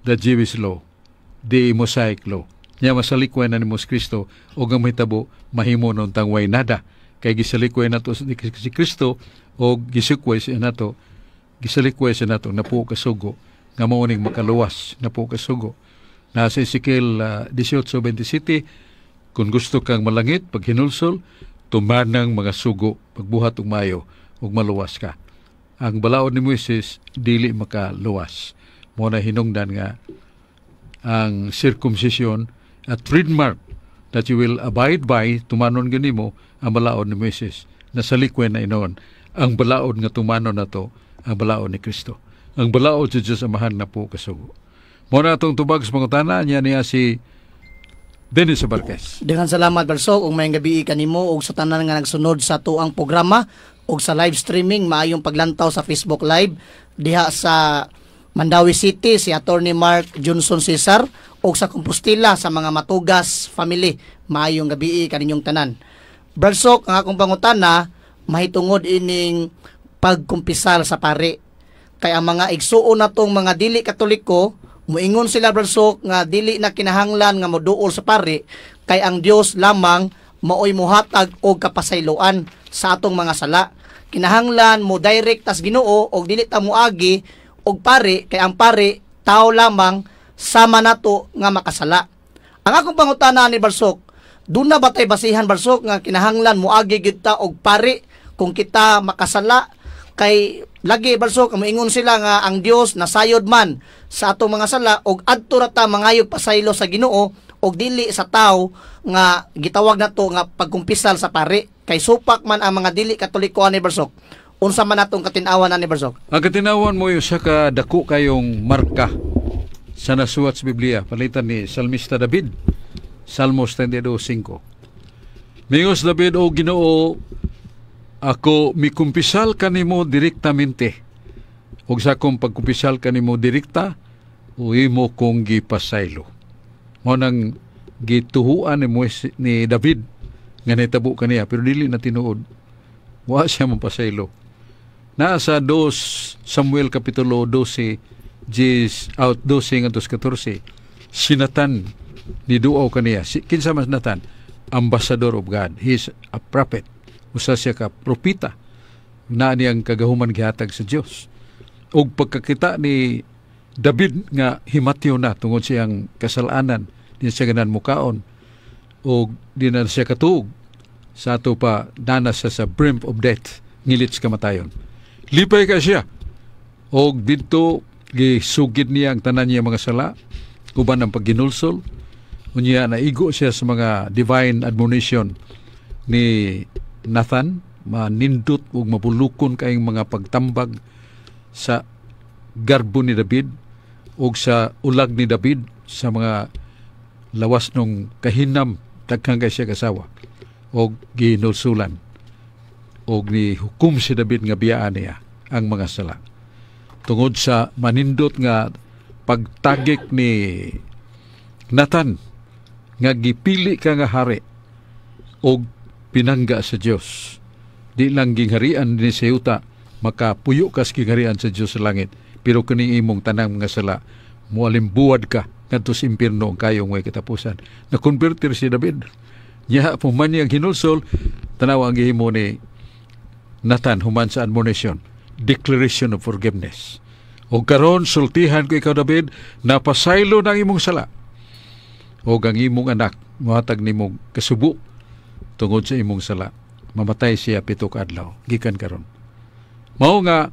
the Jewish law, the Mosaic law. Nya masalikway na ni Mos Kristo o ang mahitabo mahimo nun tang way nada, kay gisalikway nato si Kristo o gisikway siya nato, gisalikway siya nato napuo ka sugo nga mao ning makaluwas, napuo ka sugo na sa Ezekiel 18:27, kung gusto kang malangit pag hinulsol, tumanang mga sugo, pagbuhat og maayo ug maluwas ka. Ang balaod ni Moises dili makaluwas. Mao na hinungdan nga ang circumcision, a trademark that you will abide by, tumanon gani mo ang balaod ni Moises. Nasalikway na inoon ang balaod nga tumanon nato, ang balaod ni Kristo, ang balaod sa Diyos Amahan napuo ka sugo. Mao na atong tubag sa pangutana niya niya si Dennis Barquez. Daghang salamat, Barsok, ug maayong gabi kanimo ug sa tanan nga nagsunod sa atuang programa ug sa live streaming. Maayong paglantaw sa Facebook Live diha sa Mandaue City, si Attorney Mark Johnson Cesar, ug sa Compostela sa mga Matugas family. Maayong gabi kaninyong tanan. Barsok, ang akong pangutana mahitungod ining pagkumpisal sa pari. Kay ang mga igsuon natong mga dili Katoliko, muingon sila, Barsok, nga dili na kinahanglan nga moduol sa pari kay ang Dios lamang maoy mohatag og kapasayloan sa atong mga sala. Kinahanglan mo direct tas Ginoo og dili ta moagi og pari kay ang pari tao lamang sama nato nga makasala. Ang akong pangutana ni Barsok, duna ba tay basihan, Barsok, nga kinahanglan moagi gyud ta og pari kung kita makasala? Kay lagi, Barsok, moingon sila nga ang Dios nasayod man sa atong mga sala og adto ra ta mangayog pasaylo sa Ginoo og dili sa tao nga gitawag nato nga pagkumpisal sa pari, kay supak man ang mga dili Katoliko ani, Barsok. Unsa man atong katin-awan ani, Barsok? Ang katinawan mo yung sa kadako kayong marka sa nasuwat sa Biblia. Palitan ni Salmista David, Salmos 32:5. Mingos David, "O Ginoo, ako mikumpisal kanimo direktamente. Ug sa akong pagkumpisal kanimo direkta, o imo kong gipasaylo." Mao nang gituhuan ni Moises, ni David nga nahitabo kaniya, pero dili na tinuod. Wa siya mapasaylo. Naa sa 2 Samuel kapitulo 12 Jis out 12 ngadto 14, si Nathan ni duaw kaniya. Si, kinsa mas Nathan? ambassador of God. He is a prophet. Usa siya ka propita na niyang kagahuman gihatag sa Dios. Ug pagkakita ni David nga himatyo na tungod siyang kasalanan, di siya ganan mukaon og di na siya katuog, sa ato pa nana siya sa brink of death, ngilit sa kamatayon. Lipay ka siya. Og didto gisugid niya ang tanan niya mga sala uban ang pagginulsol. Unya naigo siya sa mga divine admonition ni Nathan, manindot ug mabulukon kayong mga pagtambag sa garbo ni David ug sa ulag ni David sa mga lawas nung kahinam, daghan kay siya kasawa, og ginulsulan og ni hukom si David nga biyaan niya ang mga sala tungod sa manindot nga pagtagik ni Nathan nga gipili ka nga hari og pinangga sa Dios. Di lang gingharian ni sa yuta, makapuyo ka sa gingharian sa Dios sa langit, pero kining imong tanang mga sala, mualimbuwad ka ngadto sa impierno ang kayong way katapusan. Na-convertir si David. Nya, human niya hinulsol, tanawa ang gihimo ni Nathan human sa admonition, declaration of forgiveness. O karon sultihan ko ikaw, David, napasaylo ng imong sala. O ang imong anak, muhatag nimo kasubo tungod sa imong sala. Mamatay siya 7 ka adlaw gikan karon. Mao nga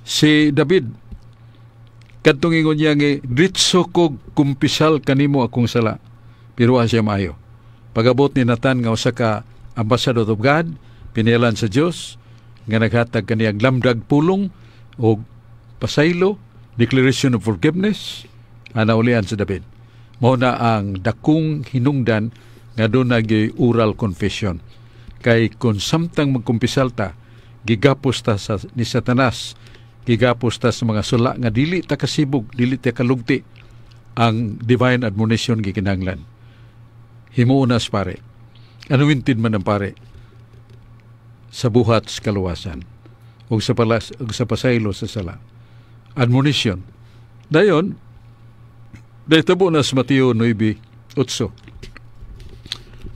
si David kadtong ingon niya nga diretso ko kumpisal kanimo akong sala. Pero wa siya maayo. Pagabot ni Nathan nga usa ka ambassador of God, pinilan sa Dios nga naghatag kaniyang lamdag pulong og pasaylo, declaration of forgiveness, anaulian sa David. Mao na ang dakong hinungdan nga doon naging oral confession. Kay kung samtang magkumpisal ta, gigapos ta sa, ni Satanas, gigapos ta sa mga sula nga dili ta kasibog, dili ta kalugti, ang divine admonition gikinahanglan. Himuon na sa pare. Anointed man ang pare sa buhat sa kaluwasan ug sa palas ug sa pasaylo sa sala. Admonition. Dayon, nahitabo na sa Mateo 9:8.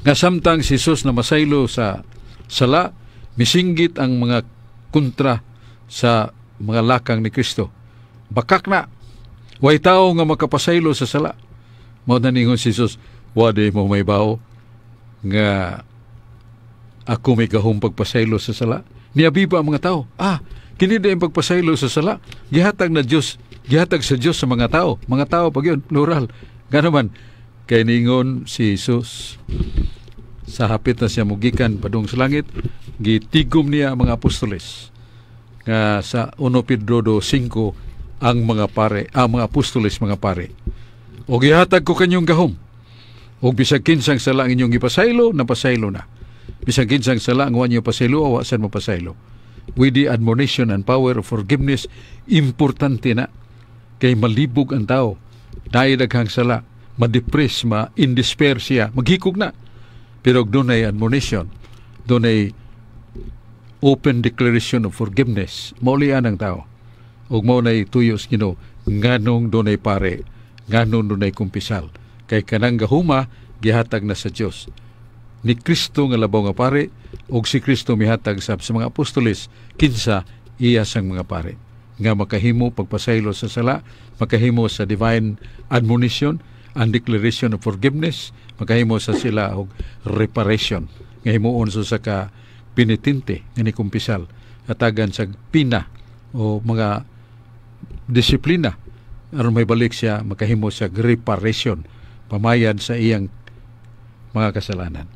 Nga samtang si Jesus na masaylo sa sala, misinggit ang mga kontra sa mga lakang ni Kristo. "Bakak na! Way tao nga makapasaylo sa sala." Mao na ningon si Jesus, "Wa di mo mahibaw nga ako may gahom pagpasaylo sa sala?" Niabiba ang mga tao. "Ah, kini di ang pagpasaylo sa sala. Gihatag na Dios, gihatag sa Dios sa mga tao." Mga tao pag yun, plural. Gano man, kay ningon si Jesus sa hapit na siya mugikan padung sa langit, gitigom niya ang mga apostoles nga sa 1 Pedro 2:5 ang mga pare, ang mga apostoles mga pare. "O gihatag ko kanyong gahom. O bisag kinsang sala ang inyong gipasaylo, napasaylo na. Bisag kinsang sala ang wa niyo pasaylo, wa sad mapasaylo." With the admonition and power of forgiveness, importante na kay malibog ang tao. Dahil daghang sala, ma-depress, ma-in despair siya, maghikog na. Pero dunay admonition, dunay open declaration of forgiveness, maulian ang tao. Ug mao nay tuyo sa Ginoo nganong dunay pare, nganong dunay kumpisal. Kay kanang gahuma gihatag na sa Dios ni Kristo nga labaw nga pare, ug si Kristo mihatag sab sa mga apostoles kinsa iya sang mga pare nga makahimo pagpasaylo sa sala, makahimo sa divine admonition and declaration of forgiveness, makahimo sa sila og reparation nga himuon sa ka penitente nga ni kumpisal, hatagan sa pina o mga disiplina aron may balik siya, makahimo sa reparation, pamayad sa iyang mga kasalanan.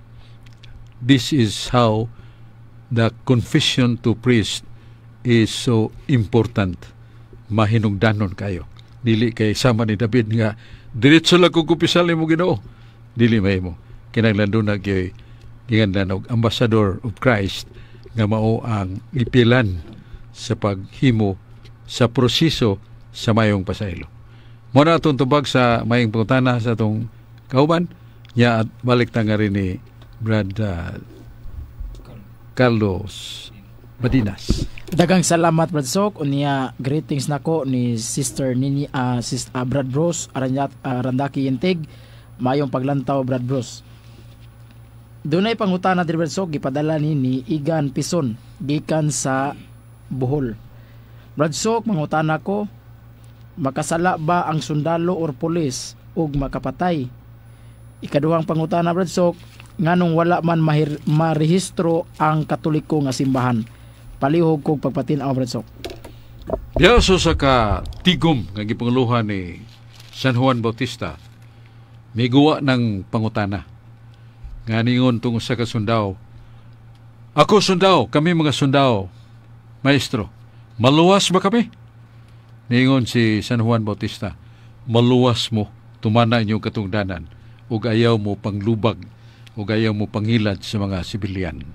This is how the confession to priest is so important. Mahinungdanon kayo. Dili kay sama ni David nga diretso lang kong kumpisal mo Ginoo. Dili mahimo. Kinahanglan doon na gyud gigandan og ambassador of Christ nga mao ang ipilan sa paghimo sa proseso sa mayong pasaylo. Mao na atong tubag sa mayong pangutana sa atong kauban. Nya at balik ta nga rin ni Brad Carlos Badinas. Daghang salamat, Brad Sok. Unya greetings nako ni Sister Nini, Brad Bruce Aranyat, Randaki Yintig. Mayong paglantaw, Brad Bruce. Dunay pangutana diri, Brad Sok, gipadala ni Igan Pison gikan sa Bohol. Brad Sok, mangutana ko, makasala ba ang sundalo or pulis ug makapatay? Ikaduhang pangutana, Brad Sok, nganong wala man marehistro ang Katoliko nga simbahan? Palihog kog pagpatin-aw, Brad Sok. Diya sa ka tigom nga gipanguluhan ni San Juan Bautista, miguwa ng pangutana. Nga ningon tungod sa kasundao, "Ako sundao, kami mga sundao, maestro, maluwas ba kami?" Ningon si San Juan Bautista, "Maluwas mo, tumana inyong katungdanan, ug ayaw mo panglubag, ug ayaw mo pangilad sa mga sibilyan.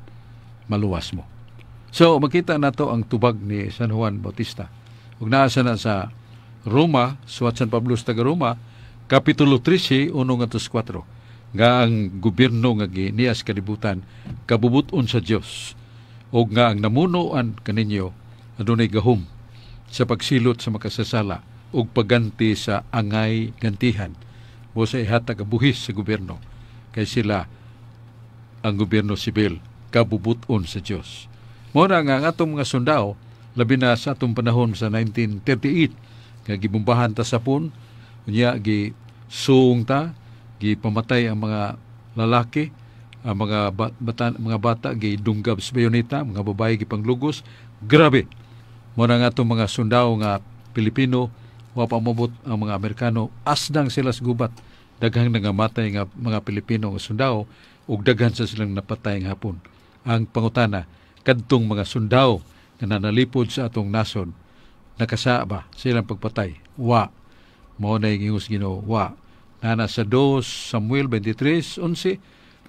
Maluwas mo." So, makita nato ang tubag ni San Juan Bautista. Ug naa sa na sa Roma, suwat San Pablo sa taga Roma, Kapitulo 13, 1 ngadto 4, nga ang gobyerno nga ginias kalibutan kabubuton sa Dios ug nga ang namunoan kaninyo adunay gahom sa pagsilot sa makasasala ug pagganti sa angay gantihan o sa ihatag ang buhis sa gobyerno, kay sila ang gobyerno sibil kabubuton sa Dios. Mao na nga ang atong mga sundao, labi na sa atong panahon sa 1938 nga gibombahan ta sa Hapon, unya gi suong ta, gipamatay ang mga lalaki, ang mga bata, mga bata gidunggab sa bayoneta, mga babae gipanglugos. Grabe. Mao na nga atong mga sundao nga Pilipino, wa pa mobot ang mga Amerikano, asdang sila sa gubat. Daghang nangamatay nga mga Pilipino nga sundao ug daghan sa silang napatay nga Hapon. Ang pangutana, kadtong mga sundao nga nanalipod sa atong nasod, nakasaa ba silang pagpatay? Wa. Mao na ingos Ginoo, wa. Nana sa 2 Samuel 23:11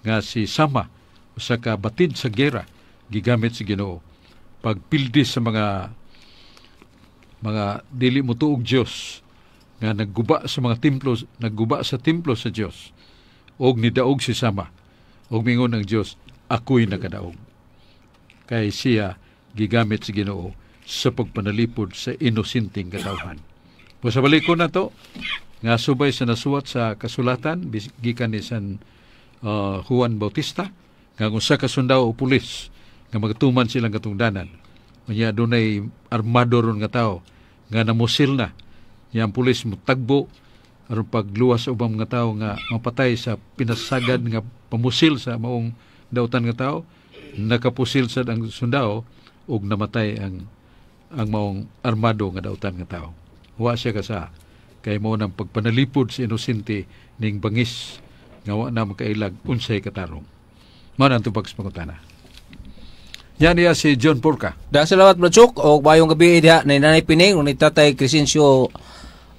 nga si Sama, usa ka batid sa gera, gigamit sa Ginoo pagpildi sa mga dili motuog Dios nga nagguba sa mga templo, nagguba sa templo sa Dios, og nidaog si Sama og mingon ang Dios, "Ako'y nakadaog," kay siya gigamit sa Ginoo sa pagpanalipod sa inosenteng katawhan. Po sa balikon na to nga subay sa nasuwat sa kasulatan gikan ni San Juan Bautista nga kung sa kasundao o pulis nga magtuman silang katungdanan, unya dunay armado ron nga tao nga namusil na niya, ang pulis mutagbo aron pagluwas sa ubang mga tao nga mapatay sa pinasagad nga pamusil sa maong dautan nga tao, nakapusil sad ang sundao ug namatay ang maong armado nga dautan nga tao. Wa siya kasa kay mao nang pagpanalipod sa inosente ning bangis nga wa na makailag unsay katarong. Mao na ang tubag sa pangutana. Yan niya si John Porca. Daghang salamat, Brad Sok, og maayong gabi diha ni Nanay Pining ug ni Tatay Crescencio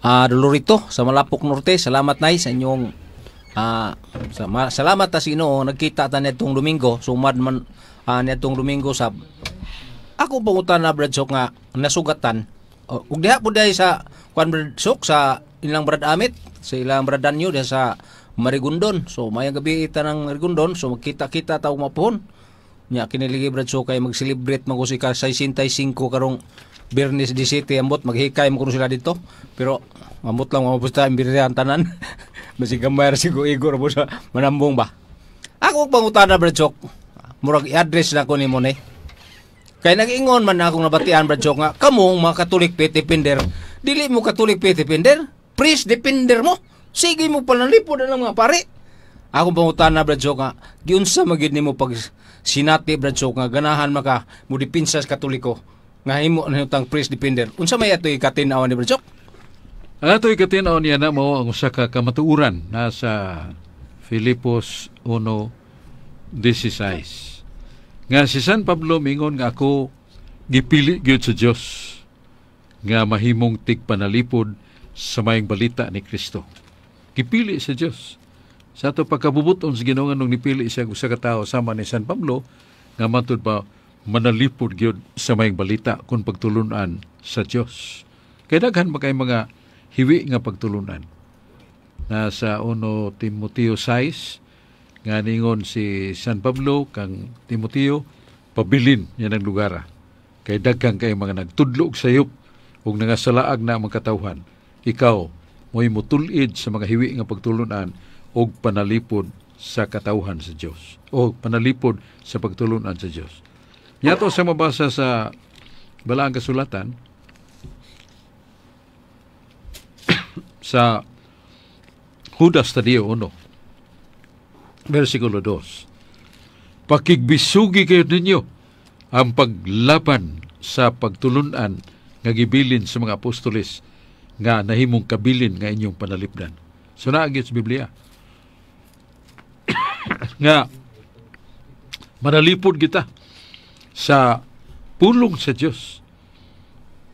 Dolorito sa Malapok Norte. Salamat, Nay, sa inyong salamat ta sa Ginoo nagkita ta niadtong Domingo. Sumad man niadtong Domingo sa ako pangutana, Brad Sok, nga nasugatan. Ug diha po dihay sa kuan, Brad Sok, sa ilang Brad Amit, sa ilang Brad Danyo diha sa Marigondon. So mayang gabi ita ng Marigondon, so magkita-kita ta mapuhon. Nya kiniligi, Brad Sok, kay mag-celebrate man ko si ka 65 karong Biyernes di City, ambot maghikay mo kuno sila dito. Pero ambot lang mga pusta ang tanan. Basi gamay ra siguro igor mo sa manambong ba. Ako pangutana, Brad Sok. Murag i-address na ko nimo ni. Kay nag-ingon man akong nabatian, Brad Sok, nga kamong mga Catholic faith defender, dili mo Catholic faith defender, priest defender mo. Sige mo panalipod na ng mga pare. Akong pangutana, Brad Sok, nga giunsa magyud nimo pag sinati, Brad Sok, nga ganahan maka mo depensa sa Katoliko nga himo na tang priest defender? Unsa may atoy katin-awan ni Brad Sok? Ang atoy katin-aw niya na mao ang usa ka kamatuoran nasa Filipos 1:16. Nga si San Pablo mingon nga ako gipili gyud sa Dios nga mahimong tigpanalipod sa maayong balita ni Kristo. Gipili sa Dios. Sa ato pagkabubuton sa Ginoo nung nipili siya usa ka tawo sama ni San Pablo nga matud pa manalipod gyud sa maayong balita kung pagtulunan sa Dios. Kay daghan ba kay mga hiwi nga pagtulunan. Nasa 1 Timoteo 6 nga ningon si San Pablo kang Timoteo, pabilin niya ng lugar kay daghan kay mga nagtudlo og sayop ug nangasalaag na ang mga katawhan. Ikaw mo'y mutulid sa mga hiwi nga pagtulunan og panalipod sa katawhan sa Dios o panalipod sa pagtulunan sa Dios. Niya sa mabasa sa Balaang Kasulatan sa Judas Tadeo 1, versikulo 2. Pakigbisugi kayo ninyo ang paglaban sa pagtulunan nga gibilin sa mga apostoles nga nahimong kabilin nga inyong panalipdan. So naagit sa Biblia nga manalipod kita sa pulong sa Dios.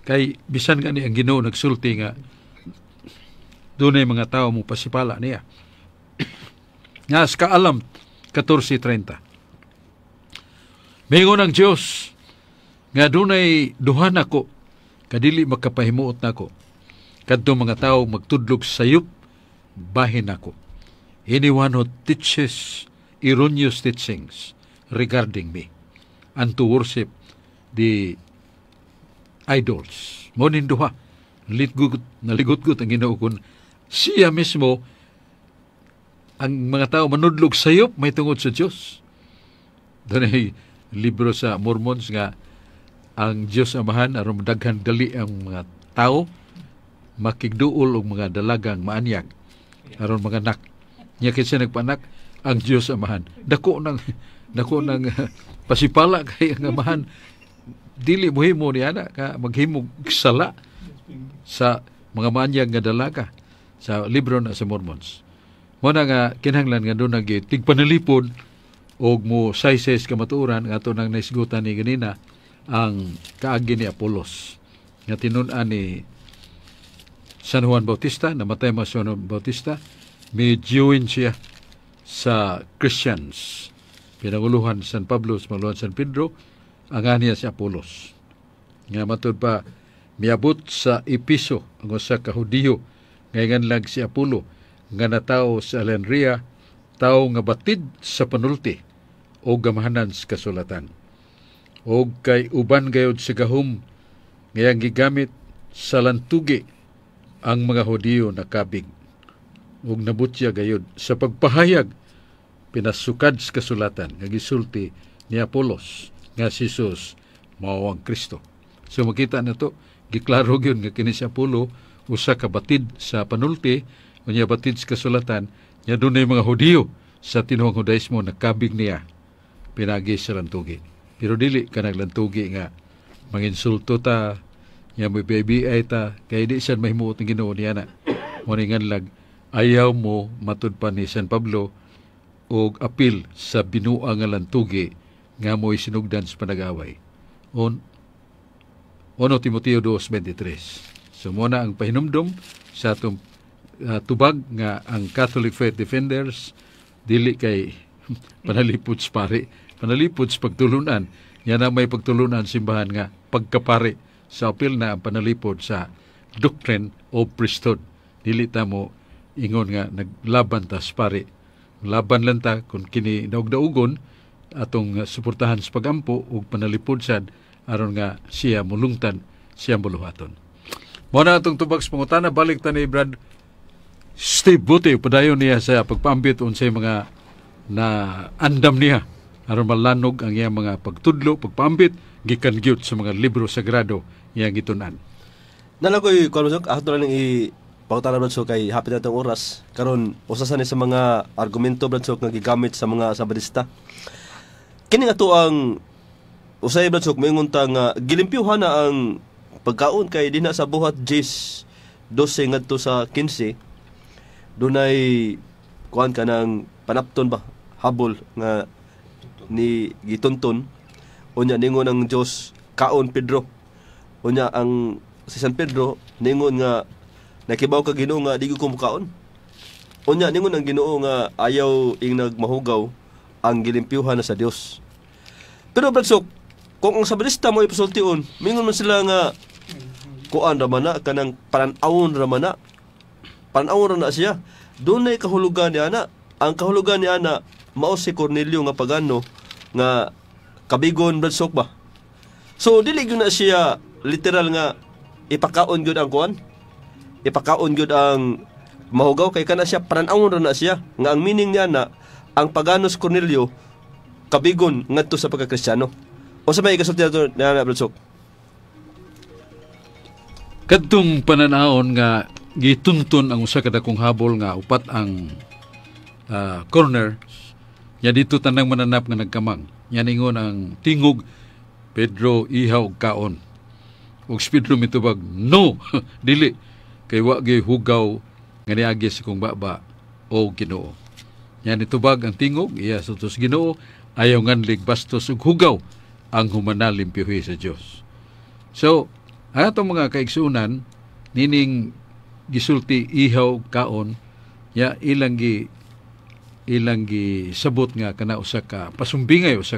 Kay bisan gani ang Ginoo nagsulti nga dunay mga tao mo pasipala niya. Nga sa Kaalam 14:30. Mingon ang Dios nga dunay duha nako kadili makapahimuot nako kadto mga tawo magtudlog sayop bahin nako. Anyone who teaches erroneous teachings regarding me and to worship the idols. Mo ning duha. Naligot-gut ang Ginoo kun siya mismo ang mga tao manudlog sayop may tungod sa Dios. Dunay libro sa Mormons nga ang Dios Amahan aron daghan dali ang mga tao makigduol og mga dalagang maanyag aron mga anak. Nya kinsa nagpanak ang Dios Amahan. Dako nang pasipala kay ang Amahan, dili mohimo ni ana ka maghimog sala sa mga maanyag nga dalaga sa libro na sa Mormons. Mo na nga kinahanglan nga doon nag tigpanalipod og mo saysay kamatuoran nga ato nang naisgutan ni ganina ang kaagi ni Apolos nga tinun-an ni San Juan Bautista. Namatay man si Juan Bautista, may join siya sa Christians. Pinanguluhan San Pablo, sa San Pedro, ang niya si Apolos. Nga matud pa, miabot sa Episo ang usa ka Hudiyo nga nganlag si Apollo nga natao sa Alexandria, tao nga batid sa panulti o gamahanan sa kasulatan. O kay uban gayod sa gahom ngayang gigamit sa lantugi ang mga Hudiyo nakabig. Ug nabutya gayod sa pagpahayag pinasukad sa kasulatan nga gisulti ni Apolos nga si Jesus mao ang Kristo. So makita na to, giklaro gyud nga kini si Apollo usa ka batid sa panulti unya batid sa kasulatan nya dunay mga Hudiyo sa tinuhang Judaismo nakabig niya pinagi sa lantugi. Pero dili ka naglantugi nga manginsulto ta nya mo BBI ta kay di sad mahimuot ng Ginoo niya na. Mo ni nganlag ayaw mo matud pa ni San Pablo og apil sa binuang nga lantugi nga mo'y sinugdan sa panag-away. On 1 Timoteo 2:23. So mo na ang pahinumdom sa atong tubag nga ang Catholic Faith Defenders dili kay panalipod sa pari, panalipod sa pagtulunan. Yan ang may pagtulunan simbahan nga pagkapari sa apil na ang panalipod sa doctrine of priesthood. Dili ta mo ingon nga naglaban ta sa pari. Laban lang ta kung kini daog-daugon atong suportahan sa pagampo ug panalipod sad aron nga siya mulungtan, siya muluhaton. Mo na atong tubag sa pangutana, balik ta ni Brad Steve Buti, padayon niya sa pagpaambit unsay mga na andam niya aron malanog ang iyang mga pagtudlo, pagpaambit gikan gyud sa mga libro sagrado iyang gitun-an. Nalagoy kuan mo ato lang i pangutana Brad Sok kay hapit na itong oras. Karon usa sa ni sa mga argumento Brad Sok nga gigamit sa mga Sabadista. Kini nga to ang usay Brad Sok moingon ta nga gilimpyuhan na ang pagkaon kay dinha sa Buhat 10:12 ngadto sa 15 dunay kuan ka ng panapton ba habol nga ni gitunton unya ningon ang Dios kaon Pedro, unya ang si San Pedro ningon nga nakibaw ka Ginoo nga di ko mukaon. Unya ningon ang Ginoo nga ayaw ing nagmahugaw ang gilimpyuhan na sa Dios. Pero Brad Sok, kung ang Sabadista mo ipasultion, mingon man sila nga kuan ra man na kanang paran-awon ra man na. Paran-awon ra na siya. Dunay kahulugan ni ana. Ang kahulugan ni ana mao si Cornelio nga pagano nga kabigon Brad Sok ba. So dili gyud na siya literal nga ipakaon gyud ang kuan. Ipakaon gyud ang mahugaw kay kana siya paran-awon ra na siya nga ang meaning niya na ang paganos Cornelio kabigon ngadto sa pagkakristyano. Unsa may ikasulti nato na, Brad Sok? Kadtong pananawon nga gitunton ang usa ka dakong habol nga upat ang corner nya dito tanang mananap nga nagkamang. Nya ningon ang tingog, "Pedro, ihaw og kaon." Ug si Pedro mitubag, "No, dili, kay wa gyud hugaw nga niagi sa kong baba, o Ginoo." Nya nitubag ang tingog, iya sa Ginoo, "Ayaw nganlig bastos ug hugaw ang humana limpyuhi sa Dios." So, ang atong mga kaigsunan, nining gisulti "ihaw kaon," ya ilang gi sabot nga kana usa ka pasumbingay, usa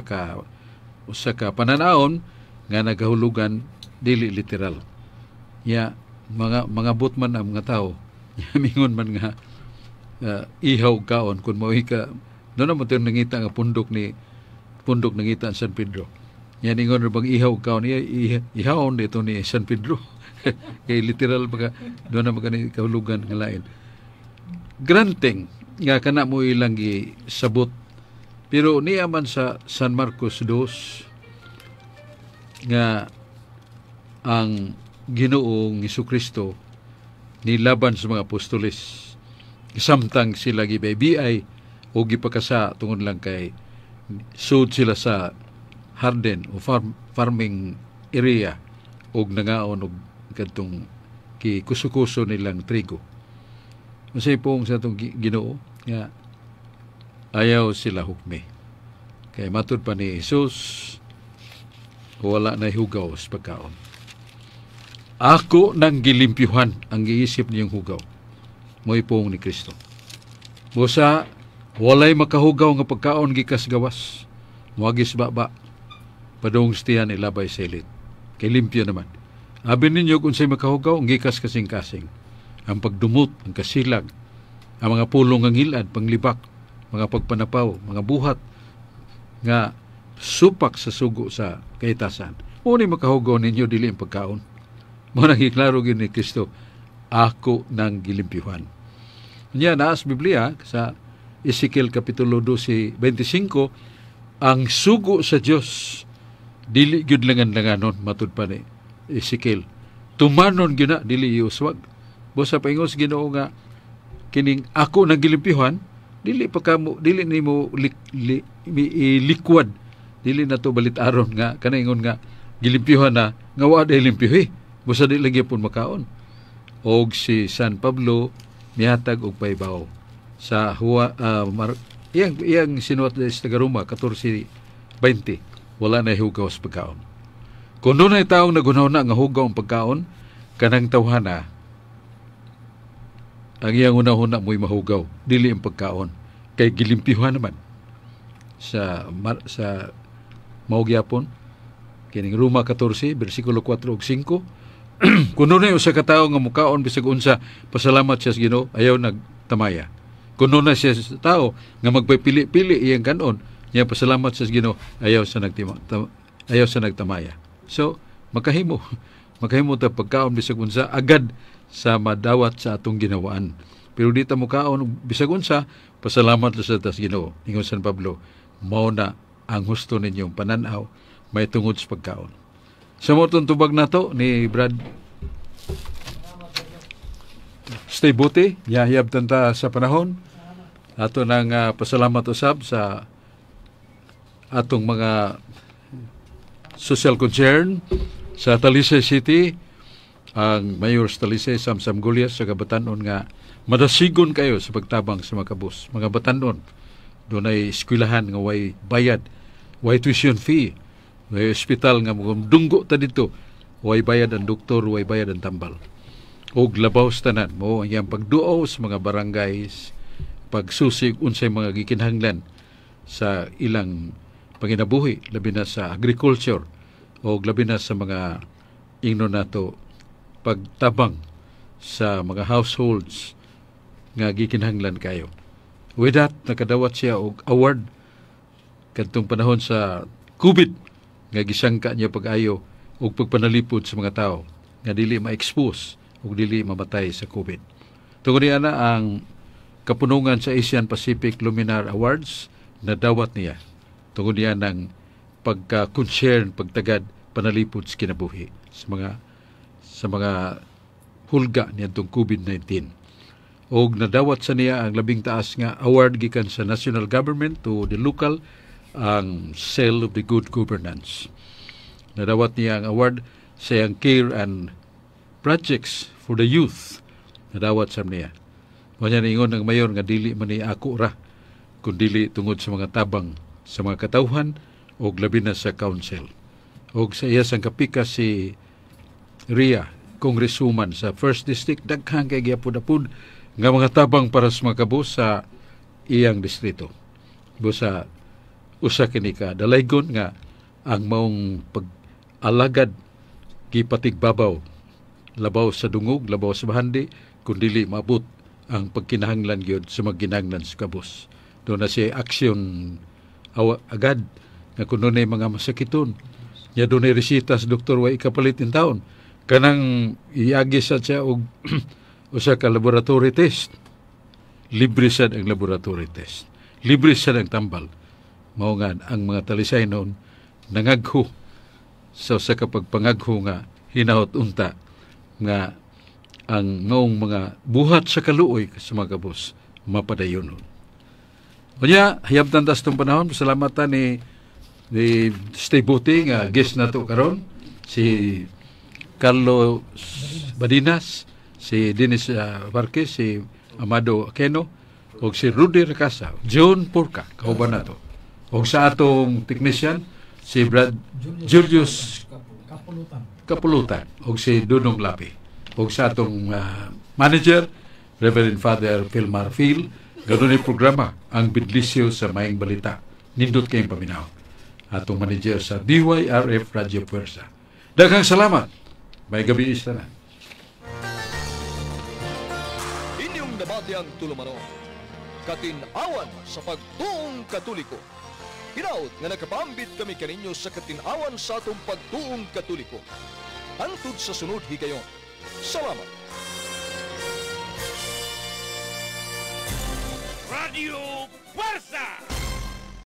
ka pananawon nga nagahulugan dili literal. Ya mga bot man ang mga tao. Ya mingon man nga ihaw kaon kung mao ka doon mo nangita nga pundok ni pundok nangita ang San Pedro. Yan ingon ra bang ihaw kaon ihawon dito ni San Pedro. Kay literal ba doon na magani kahulugan nga lain. Granting nga kana mo ilang gisabot. Pero niya man sa San Marcos 2 nga ang Ginoong Hesukristo nilaban sa mga apostoles samtang sila gibaybiay o gipakasa tungod lang kay sud sila sa harden o farming area og nangaon og kadtong kikuso-kuso nilang trigo. Unsay pong sa atong Ginoo nga ayaw sila hukmi. Kay matud pa ni Jesus, wala na hugaw sa pagkaon. Ako nang gilimpyuhan ang giisip niyong hugaw. Mo'y pong ni Kristo. Busa, walay makahugaw nga pagkaon gikas gawas. Muagis baba. Padung stiyan ilabay sa ilit. Kay limpyo naman. Abi ninyo kung sa'y makahugaw, ang gikas kasing-kasing. Ang pagdumot, ang kasilag, ang mga pulong ang hilad, panglibak, mga pagpanapaw, mga buhat, nga supak sa sugo sa kaitasan. Uni makahugaw ninyo, dili ang pagkaon. Mo nang giklaro gyud ni Kristo, ako nang gilimpyuhan. Nya naas Biblia sa Ezekiel kapitulo 12:25, ang sugo sa Dios dili gyud langan-langanon, matud pa ni Ezekiel. Tumanon gyud na, dili iuswag. Busa paingos Ginoo nga kining ako nang gilimpyuhan, dili pa kamo, dili nimo ilikwad, dili na to balitaron nga kanaingon nga gilimpyuhan na nga wa day limpyuhi. Busa di lagi pun makaon. Og si San Pablo mihatag og paybaw sa huwa, iyang sinuwat sa taga Roma 14:20, wala na hugaw sa pagkaon. Kung doon ay taong nagunaw na nga hugaw ang pagkaon, kanang tawhana ang iyang unahuna mo'y mahugaw, dili ang pagkaon. Kay gilimpyuhan naman sa mao gyapon kining Roma 14 bersikulo 4 ug 5. Kung dunay usa ka tawo nga mukaon bisag unsa, pasalamat siya sa Ginoo, ayaw nagtamaya. Kung dunay siya sa tao nga magpili-pili iyang kanon, niya pasalamat siya sa Ginoo, ayaw sa nagtamaya. So makahimo ta pagkaon bisag unsa agad sa madawat sa atong ginawaan. Pero di ta mukaon bisag unsa, pasalamat sa tas Ginoo. Ingon San Pablo, mao na ang husto ninyong pananaw may tungod sa pagkaon. Sa mo tubag nato ni Brad. Stay buti, yahiyab tanta sa panahon. Ato nang pasalamat usab sa atong mga social concern sa Talisay City, ang Mayor sa Talisay, Samsam Gullas, sa kabatanon nga madasigon kayo sa pagtabang sa mga kabus. Mga batanon, doon ay eskwelahan nga way bayad, way tuition fee, may ospital nga dunggo ta dito, way bayad ang doktor, way bayad ang tambal. Og labaw sa tanan mo ang iyang pagduaw sa mga barangays, pagsusig unsay mga gikinahanglan sa ilang panginabuhi, labi na sa agriculture o labi na sa mga ingno nato pagtabang sa mga households nga gikinahanglan kayo. With that, nakadawat siya og award kadtong panahon sa COVID nga gisangka niya pag-ayo og pagpanalipod sa mga tao nga dili ma-expose ug dili mamatay sa COVID. Tungod niya na ang Kapunungan sa Asian Pacific Luminar Awards nadawat niya tungod niya ng pagka-concern, pagtagad, panalipod sa kinabuhi sa mga hulga niadtong COVID-19. Og nadawat sa niya ang labing taas nga award gikan sa national government to the local, ang Seal of the Good Governance. Nadawat niya ang award sa iyang care and projects for the youth. Nadawat sa niya. Mao niya niingon ang mayor nga dili man ni ako ra kun dili tungod sa mga tabang sa mga katawhan og labi na sa council. Og sa iya sang kapikas si Ria, congresswoman sa First District, daghan kay giapod-apod nga mga tabang para sa mga kabus sa iyang distrito. Busa usa kini ka dalaygon nga ang maong pag-alagad gipatigbabaw labaw sa dungog, labaw sa bahandi, kun dili maabot ang pagkinahanglan gyud sa magginahanglan sa kabus. Doon na siya aksyon awa, agad nga kung dunay mga masakiton. Nya dunay resita sa doktor, way ikapalit in taon. Kanang iagi sa siya og usa ka laboratory test. Libre sad ang laboratory test. Libre sad ang tambal. Mao nga ang mga Talisay noon nangagho sa usa ka pagpangagho nga hinahot unta nga ang maong mga buhat sa kaluoy sa mga kabus mapadayon. Unya, hayabtan tas itong panahon. Salamatan ni Steve Buti nga guest na to karon, si Carlo Badinas, si Dennis Varquez, si Amado Aquino, ug si Rudy Racasa, John Porca, kauban na to. Og sa atong technician, si Brad Julius Kapulutan, ug si Dunong Lapi. Ug sa atong manager, Reverend Father Philmar Phil, ganoon ni programa ang Bidlisyo sa Maayong Balita. Nindot kayong paminaw. Atong manager sa DYRF Radyo Puwersa. Daghang salamat. Maayong gabii sa tanan. Inyong nabati ang tulumanon, Katin-awan sa Pagtuong Katoliko. Hinaot nga nakapaambit kami kaninyo sa katin-awan sa atong pagtuong Katoliko. Hangtod sa sunod higayon. Salamat. Radio Puwersa!